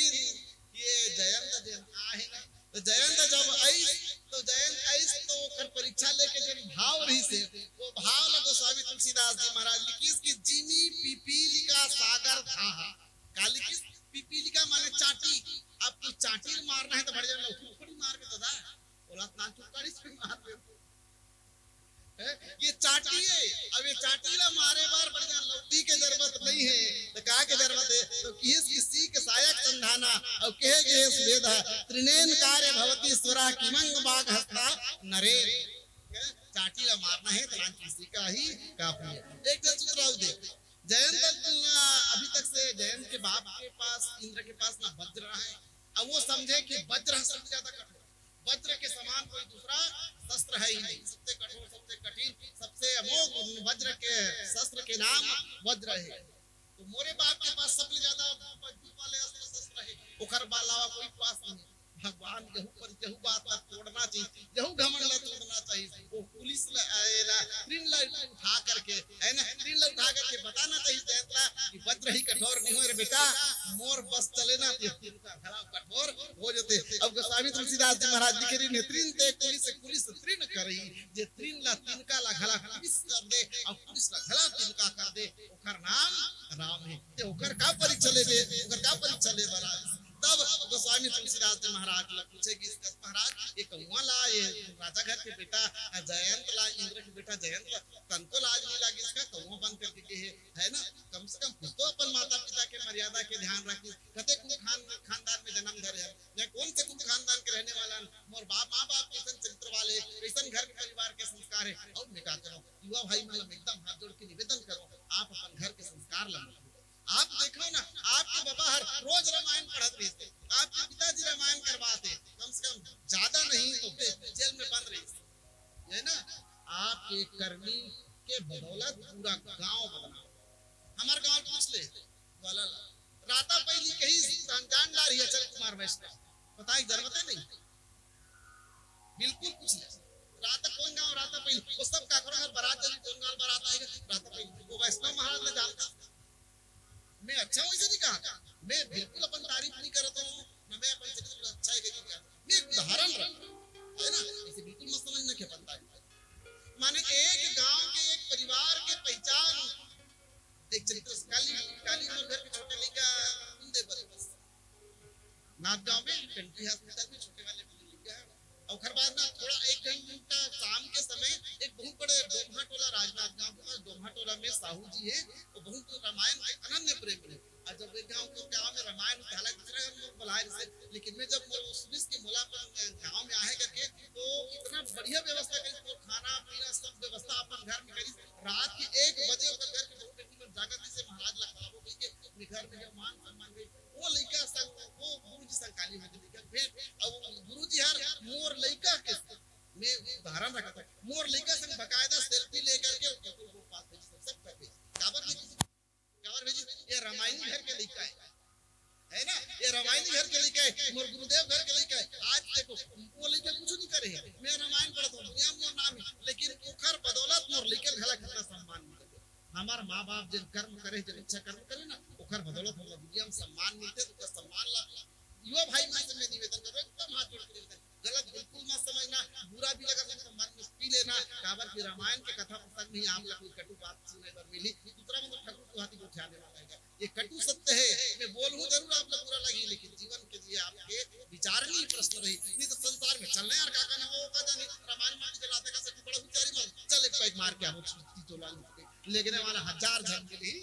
ये जयंत जेन आहे ना, तो जयंत जब आइस, तो जयंत आइस तो ओकर परीक्षा लेके जेन भाव रहिस हे, वो भाव ला गोस्वामी तुलसीदास जी महाराज लिखिस कि जिमी पिपीलिका सागर था। का लिखिस? पिपीलिका माने चांटी। अब कोई चांटी ला मारना है तो बड़े जान लौठी थोड़ी मारबे दादा, ओला नान टुकड़ी से मारबे। हैं? ये चांटी है, अब ये चांटी ला मारे बर बड़े जान लौठी के जरूरत नहीं है, तो का के जरूरत है? तो किस किसी के सायक संधाना, और कहे गए सुवेद, त्रिनेन कार्य भवती स्वरा किमंग बाग हस्ता नरेन। हैं? चांटी ला मारना है तो नान किसी का ही काफी है। एक जन सूत्र और देख, जयंत अभी तक से जयंत के बाप के पास, इंद्र के पास ना वज्र रहा है। अब वो समझे कि वज्र सबसे ज्यादा कठोर, वज्र के समान कोई दूसरा शस्त्र है ही नहीं, सबसे कठोर, सबसे कठिन, सबसे अमोघ वज्र के शस्त्र के नाम वज्र है। तो मोरे बाप के पास सबले ज्यादा मजबूत वाले अस्त्र शस्त्र है, ओकर अलावा कोई पास नहीं। भगवान यहू पर, यहू बात ला तोड़ना चाहिए, यहू घमंड ला तोड़ना चाहिए। वो पुलिस ला, एला, त्रिन ला उठा करके, है ना, त्रिन ला उठा करके बताना चाहिए जयंत ला कि वज्र ही कठोर नहीं हो रे बेटा, मोर बस चले ना, तो ये त्रिन का घला कठोर हो जाते। अब गोस्वामी तुलसीदास जी महाराज जी के ऋण त्रिन ते पुलिस, पुलिस त्रिन करी, जे त्रिन ला तिनका ला घला पुलिस कर दे, और पुलिस ला घला तिनका कर दे, ओकर नाम राम है। ते ओकर का परीक्षा लेबे, ओकर का परीक्षा लेबे ला? तब गोस्वामी तुलसीदास जी महाराज ला पूछे कि महाराज, ये कौआ ला, ये राजा घर के बेटा जयंत ला, इंद्र के बेटा जयंत ला, तनको लाज नहीं लागिस का? कौआ बन करके गे हे, है ना? कम से कम कुछ तो अपन माता पिता के मर्यादा के ध्यान रखिस। कते कुल खान, खानदान में जन्म धरे हे, मैं कौन से कुल खानदान के रहने वाला हूँ? मोर बाप, माँ बाप कैसन चरित्र वाले, कैसन घर के परिवार के संस्कार है, और मैं का करूँ? युवा भाई मन ला एकदम हाथ जोड़ के निवेदन करो, आप अपन घर के संस्कार ला मत भूलो। आप देखो ना, आपके बाबा हर रोज रामायण पढ़त रहिस, आपके पिताजी रामायण करवाते, कम से कम ज्यादा नहीं तो बे-, जेल में बंद रहिस, है ना? आपके करनी के बदौलत पूरा गांव बदनाम। हमार गांव पूछ ले, ग्वाला ला। राता पैली कही जान डार ही अचल कुमार वैष्णव। बताई जरूरत है नहीं। बिल्कुल पूछ ले। राता कौन गांव राता पैली? वो सब काकरो घर बारात जल्दी कौन गांव बारात आएगा? राता पैली। वो वैष्णव महाराज ने जानता। मैं अच्छा वैसे नहीं कहा। मैं बिल्कुल अपन तारीफ नहीं करता हूँ, ना मैं अपन चरित्र अच्छा है कि क्या। मैं एक उदाहरण रख, है ना? इसे बिल्कुल मत समझना कि अपन तारीफ कर। माने एक गांव के, एक परिवार के पहचान, एक चरित्र काली, काली मोर घर के छोटे लइका कुंदे बरबस। नांदगांव में कंट्री हॉस्पिटल में छोटे वाले में लइका है। और ओकर बाद ना थोड़ा एक घंटा शाम के समय एक बहुत बड़े डोम्हा टोला, राजनांदगांव के पास डोम्हा टोला में साहू जी है, वो बहुत रामायण के अनन्य प्रेमी है। और जब एक गांव के गांव में रामायण उठाला, दूसरा घर में बुलाए रहिसे, लेकिन मैं जब मोर वो सुनिस के मोला अपन गांव में आहे करके, तो इतना बढ़िया व्यवस्था करिस, वो खाना पीना सब व्यवस्था अपन घर में करिस। रात के एक बजे ओकर घर के बहू बेटी मन जागत रहिसे, महाराज ला खवाबो कहिके, अपने घर में जो मान सम्मान रही, वो लइका संग, वो गुरुजी संग काली माँ के लइका भेंट, और वो गुरुजी हर मोर लइका के हरन रखत हे। मोर लइका संग बकायदा सेल्फी लेकर के ओकर को पास भेजिस, सब कर भेजिस। काबर भेजिस? काबर भेजिस? ये रामायणी घर के लइका हे, है ना? ये रामायणी घर के लइका हे, मोर गुरुदेव घर के लइका हे। आज देखो, वो लइका कुछ नहीं करे हे, मैं रामायण पढ़त हूँ, दुनिया में मोर नाम हे, लेकिन ओकर बदौलत मोर लइका घला कितना सम्मान मिले। हमार माँ बाप जेन कर्म करे, जेन अच्छा कर्म करे ना, ओकर बदौलत हमला दुनिया में सम्मान मिलथे। तो ओकर सम्मान ला युवा भाई मन से मैं निवेदन करबो, एकदम हाथ जोड़ के निवेदन, गलत बिल्कुल मत समझना, बुरा भी लगा तो मन में पी लेना, काबर कि रामायण के कथा प्रसंग में ही आप ला कोई कटु बात सुने बर मिली, दूसरा मन तो ठाकुर गुवाहाटी को ध्यान देना पड़ेगा। ये कटु सत्य हे, मैं बोलहूँ जरूर, आप ला बुरा लगही, लेकिन जीवन के लिए आपके विचारणीय प्रश्न रही, नहीं तो संसार में चलना यार, का करना, वो का जानी, रामायण मान के चलाते का सब बड़ा उचारी मार, चल एक पैक मार के आ, वो चीज तो लाल लेगने वाला हजार झन मिलही,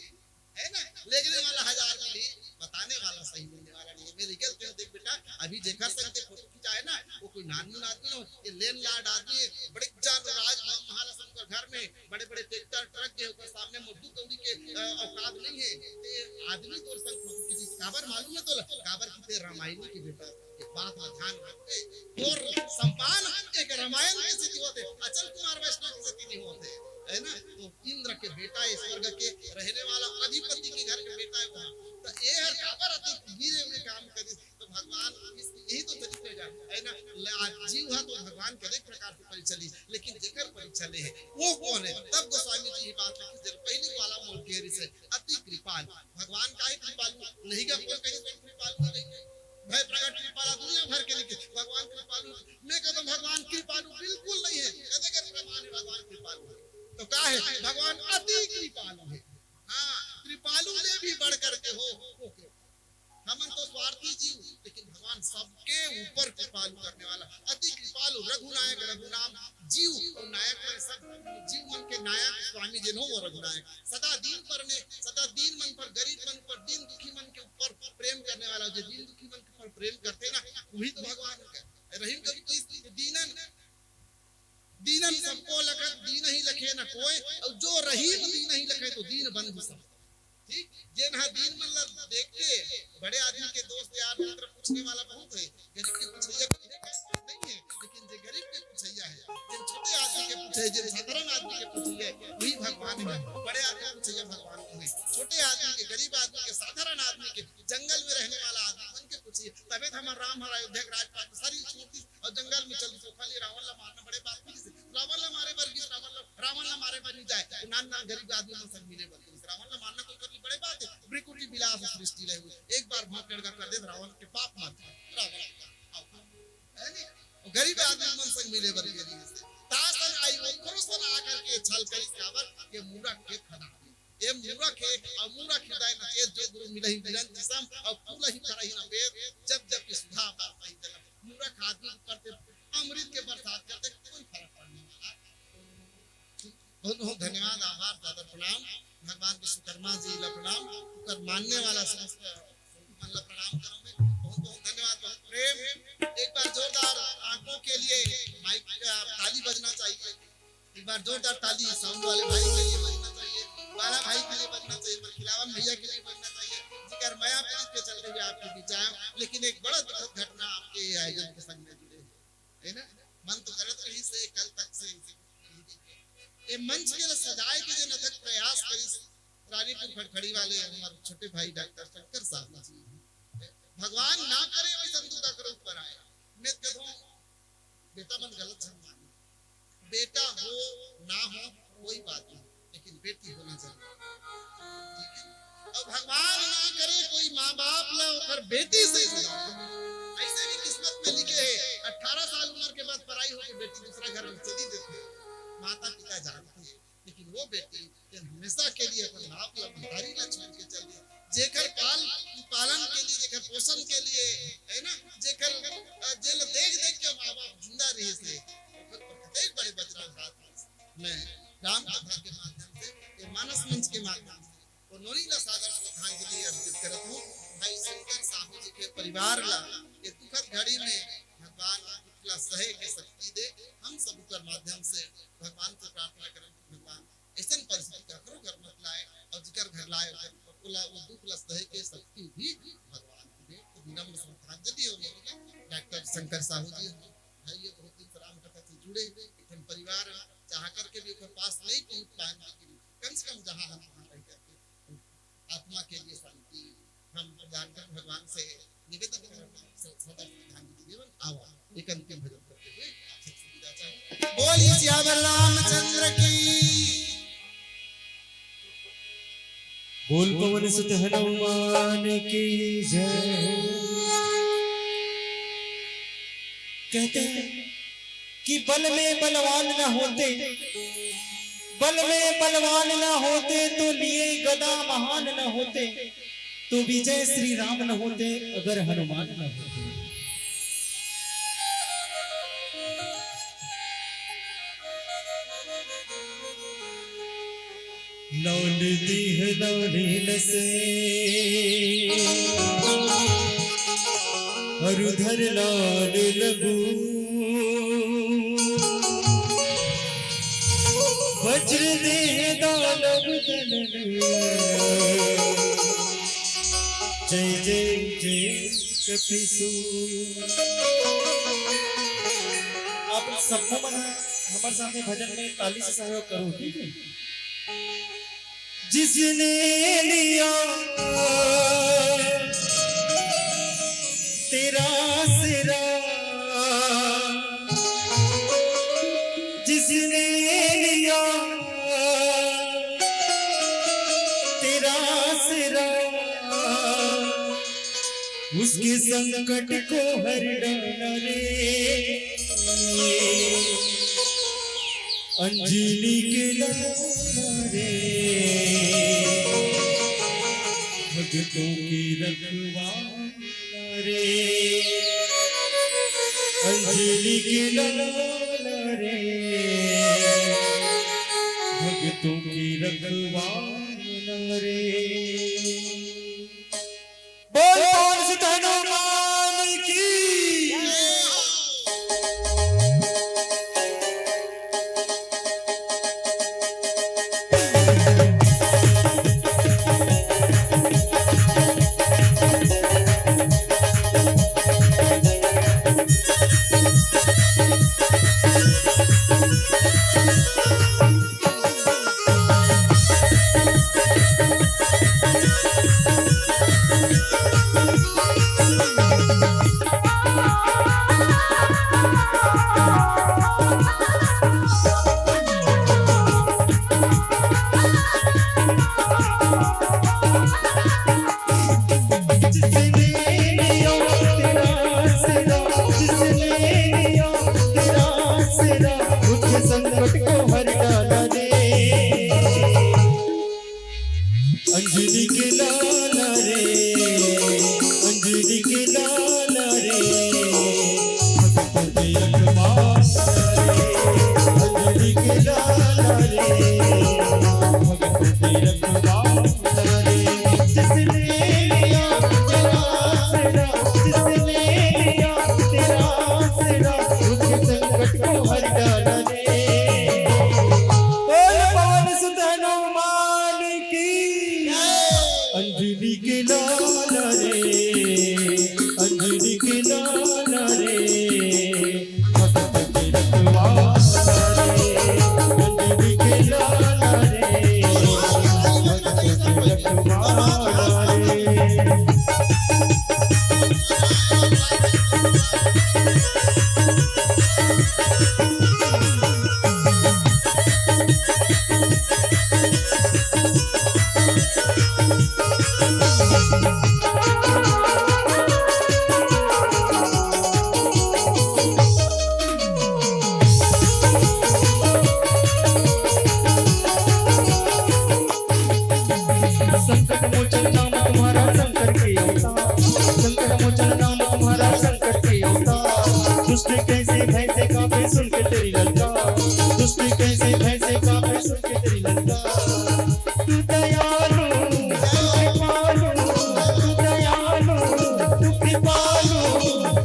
है ना? लेगने वाला हजार मिलही, बताने वाला सही मिलने वाला नहीं हे। मैं निकलते हूँ, देख बेटा, अभी जेकर संग ते फोटो खिंचाए ना, वो कोई नानमुन आदमी नहीं हे, ये लैंडलॉर्ड आदमी हे, बड़े जान राज महा-, महाराज उनकर घर में बड़े-बड़े ट्रैक्टर, ट्रक हे, ओकर सामने मोर दू कौड़ी के, अ, औकात नहीं हे। ते आदमी तोर संग फोटो खींचिस, काबर मालूम हे तोला? काबर कि ते रामायणी के बेटा। ये बात ला ध्यान रखते, तोर सम्मान एक रामायण के सेती होथे, अचल कुमार वैष्णव के सेती नहीं होथे, है ना? तो इंद्र के बेटा, ये स्वर्ग के रहने वाला अधिपति के घर के बेटा हे वहाँ। तो ये हर काबर अति गिरे में काम करिस, तो भगवान इस, यही तो तरीका हे, है ना? ले, आज जीव हा तो भगवान के अनेक प्रकार से परीक्षा ली, लेकिन जेकर परीक्षा ले हे, वो कौन हे? तब गोस्वामी जी ये बात लिखिस, जब पहली वाला मोर घेरिस हे, अति कृपाल। भगवान काहे कृपालु? नहीं का कोई कहीं से कृपालु नहीं हे। भय प्रगट कृपाला दुनिया भर के लिखे, भगवान कृपालु। मैं कहता हूँ, भगवान कृपालु बिल्कुल नहीं हे। कहते कर प्रमाण हे भगवान कृपालु हे। तो का हे? भगवान अति कृपालु हे। हाँ, कृपालु ले भी बढ़ करके हो, ओके। हमन तो स्वार्थी जीव, लेकिन भगवान सबके ऊपर कृपालु करने वाला, अति कृपालु। रघुनायक रघुनाम, जीव अउ नायक मन सब, जीव मन के नायक स्वामी जेन हो वो रघुनायक। सदा दीन पर ने, सदा दीन मन पर, गरीब मन पर, दीन दुखी मन के ऊपर प्रेम करने वाला, जो दीन दुखी मन के ऊपर प्रेम करथे ना, वही तो भगवान हे। रहीम कवि तो इस दीनन, दीनन सबको लखत, दीनहिं लखे न कोय, अउ जो रहीम दीनहिं लखे तो दीन बंधु सब। ठीक, जेन हा दीन मन ला देखथे, बड़े आदमी के दोस्त यार मित्र पूछने वाला बहुत हे, गरीब के पूछइया नहीं हे, लेकिन जे गरीब के पूछइया हे, जेन छोटे आदमी के पूछे, जेन साधारण आदमी के पूछइया, वही भगवान हे। बड़े आदमी के पूछइया भगवान नहीं हे, छोटे आदमी के, गरीब आदमी के, साधारण आदमी के, जंगल में रहने वाला आदमी मन के पूछइया। तबे तो हमार राम हर अयोध्या के राजपाट में सारी छोड़ दिस अउ जंगल में चल दिस। खाली रावण ला मारना बड़े बात नहीं हे, रावण ला मारे बर गिस, रावण ला, रावण ला मारे बर नहीं जाए, तो नान नान गरीब आदमी मन संग मिले बर गिस। रावण ला मारना तो कर ली बड़े बात हे, भृकुटी विलास सृष्टि ले हुए, एक बार भौंक के कर दे रावण के पाप मर जाए। रावण का, आओ, है नहीं? वो गरीब आदमी मन संग मिले बर गिस। तासन आई वो क्रोसन आकर के छल करिस काबर के मूरख के खड़ा। ये मूरख हे, अउ मूरख हृदय न चेत, जो गुरु मिलही बिरंचि सम, अउ फूलही फरही न पेत, जब जब कि सुधा बरसही जल। मूरख आदमी ऊपर से अमृत के बरसात कर दे, कोई फर्क पड़ने वाला नहीं। बहुत बहुत धन्यवाद, आभार, सादर प्रणाम। भगवान विश्वकर्मा जी ला प्रणाम, ओकर मानने वाला समस्त मन ला प्रणाम करम मैं। बहुत बहुत धन्यवाद, बहुत प्रेम। एक बार जोरदार आंखों के लिए माइक, अ, ताली बजना चाहिए। एक बार जोरदार ताली साउंड वाले भाई के लिए बजना चाहिए, बाला भाई के लिए बजना चाहिए, पर खिलावन भैया के लिए बजना चाहिए, जिकर मया प्रीत के चलते हुए आपके बीच आया। लेकिन एक बड़ा दुखद घटना आपके ये आयोजन के संग में जुड़े हे, है ना? मन तो करत रहिस हे कल तक से, ये मंच के लिए सजाए के जो अथक प्रयास करिस रानीपुर खड़खड़ी वाले हमारे छोटे भाई डॉक्टर शंकर साहू जी, भगवान ना करे वैसन दुख अगर ऊपर आए। मैं कहूँ, बेटा मन गलत झन माने, बेटा हो ना हो कोई बात नहीं, लेकिन बेटी होना जरूरी। ठीक है? अब भगवान ना करे कोई माँ बाप ला ओकर बेटी से जुदा। ऐसे भी किस्मत में लिखे हे, अठारह साल उम्र के बाद पराई होके बेटी दूसरा घर में चली देती है, माता पिता जानते हैं, लेकिन वो बेटी जेन हमेशा के लिए अपन बाप ला महतारी ला छोड़ के चल दी, जेकर पाल पालन के लिए, जेकर पोषण के लिए, है ना, जेकर, अ, जेला देख देख के माँ बाप जिंदा रहिस हे, ओकर पर कतेक बड़े वज्राघात। मैं राम कथा के माध्यम से, ये मानस मंच के माध्यम से, वो नोनी ला सादर श्रद्धांजलि अर्पित करत हूँ। भाई शंकर साहू जी के परिवार ला ये दुखद घड़ी में भगवान दुख ला सहे के शक्ति दे। हम सब ओकर माध्यम से भगवान से प्रार्थना करन कि भगवान ऐसन परिस्थिति काकरो घर मत लाए, और जिकर घर लाए, ओकर, ओला, वो दुख ला सहे के शक्ति भी भगवान दे। तो विनम्र श्रद्धांजलि हो गई। डॉक्टर शंकर साहू जी, भाई, ये बहुत दिन से राम कथा चल जुड़े, एक ठन परिवार चाह करके भी ओकर पास नहीं पहुंच पाए, लेकिन कम से कम जहां हम वहां रह करके आत्मा के लिए शांति हम जानकर भगवान से निवेदन करब, सदा श्रद्धांजलि देवन आवा। एक अंतिम भजन करते हुए आप सबसे विदा चाहूं। बोलिए सियावर रामचंद्र की। बोल पवन सुत हनुमान की जय। कहते हैं कि बल में बलवान न होते, बल में बलवान न होते तो लिए गदा महान न होते, तो विजय श्री राम न होते अगर हनुमान न होते। लाल देह लाल लसे, अरु धर लाल लगू। वज्र देह दानव दलन, जय जय जय कपिसू। आप सब मन हमर साथे भजन में ताली से सहयोग करो, ठीक है? जिसने लिया तेरा सिरा, जिसने लिया तेरा सिरा, उसके संकट को हर डाला रे। अंजलि के लाला रे, भक्तों की रखवाला रे। अंजलि के लाला रे, भक्तों की रखवाला रे। बोल पवन सुत हनुमान की। संकट को हर डाला रे। अंजलि के लाला रे, अंजलि के लाला रे, भक्तों के रखवाला रे। अंजलि के लाला रे, भक्तों के रखवाला रे। जिसने लिया तेरा आसरा, जिसने लिया तेरा आसरा, दुख संकट को हर डाला रे। बोल पवन सुत हनुमान की। अंजलि के लाला रे, अंजलि के लाला रे, भक्त के रखवाला रे, अंजलि के लाला रे, भक्त के रखवाला रे। संकट मोचन नाम तुम्हारा शंकर के अवतार, संकट मोचन नाम तुम्हारा शंकर के अवतार। दुष्ट कैसे भय से कांपे सुन के तेरी ललकार, दुष्ट कैसे भय से कांपे सुन के तेरी ललकार। तू दयालु, तू कृपालु, तू दयालु, तू कृपालु,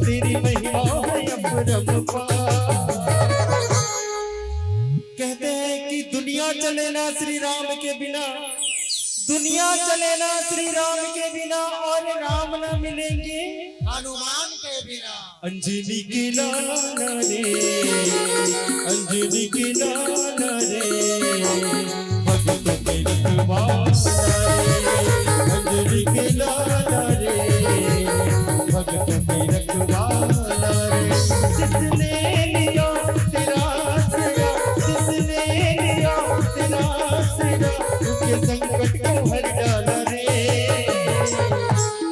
तेरी महिमा है अपरंपार। कहते हैं कि दुनिया चले ना श्री राम के बिना, दुनिया चले ना श्री राम के बिना और राम ना मिलेंगे हनुमान के बिना। अंजनी के लाला रे, अंजनी के लाला रे, भगतों के रखवाला रे, अंजनी के लाला रे, भगतों के रखवाला रे। जिसने लिया तेरा आसरा, जिसने लिया तेरा आसरा, उसके संकट को हर डाला रे।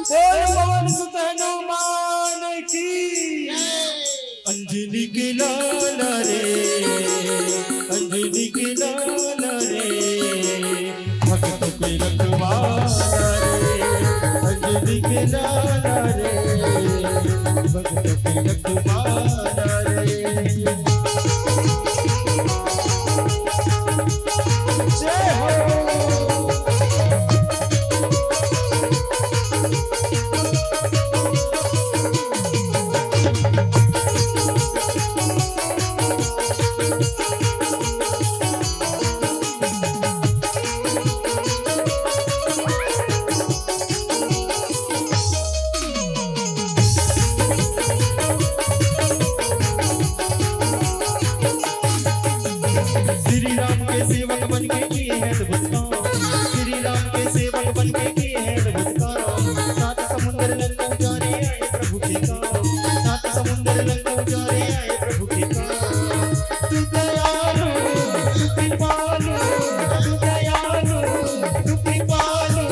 बोल पवन सुत हनुमान की। अंजनी के लाला रे, अंजनी के लाला रे, भक्तों के रखवाला रे, अंजनी के लाला रे, भक्तों के रखवाला रे। जय हो। श्री राम के सेवक बन के किए हैं अद्भुत काम। श्री राम के सेवक बन के किए हैं अद्भुत काम। सात समुंदर लंका उजारे आए प्रभु के काम। सात समुंदर लंका उजारे आए प्रभु के काम। तू दयालु, तू कृपालु, तू दयालु, तू कृपालु,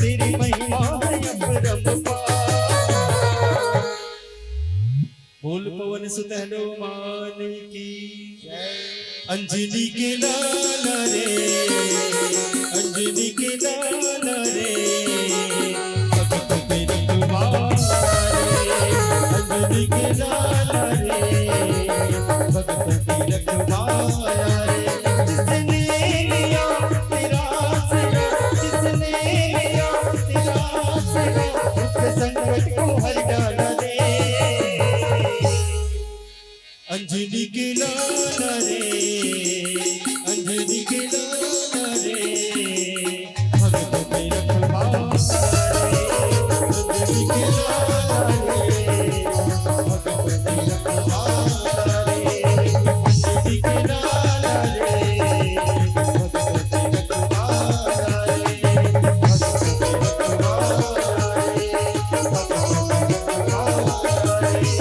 तेरी महिमा है अपरंपार। बोल पवन सुत हनुमान की। अंजनी के लाला रे, अंजनी के लाला रे, भक्तों के रखवाला रे, अंजनी के लाला रे, भक्तों के रखवाला रे। जिसने लिया तेरा आसरा, जिसने लिया तेरा आसरा, दुख संकट को हर डाला रे। अंजनी के लाला रे, अंजनी के लाला रे, भक्तों के रखवाला रे, अंजनी के लाला रे, भक्तों के रखवाला रे, अंजनी के लाला रे, भक्तों के रखवाला रे, भक्तों के रखवाला रे।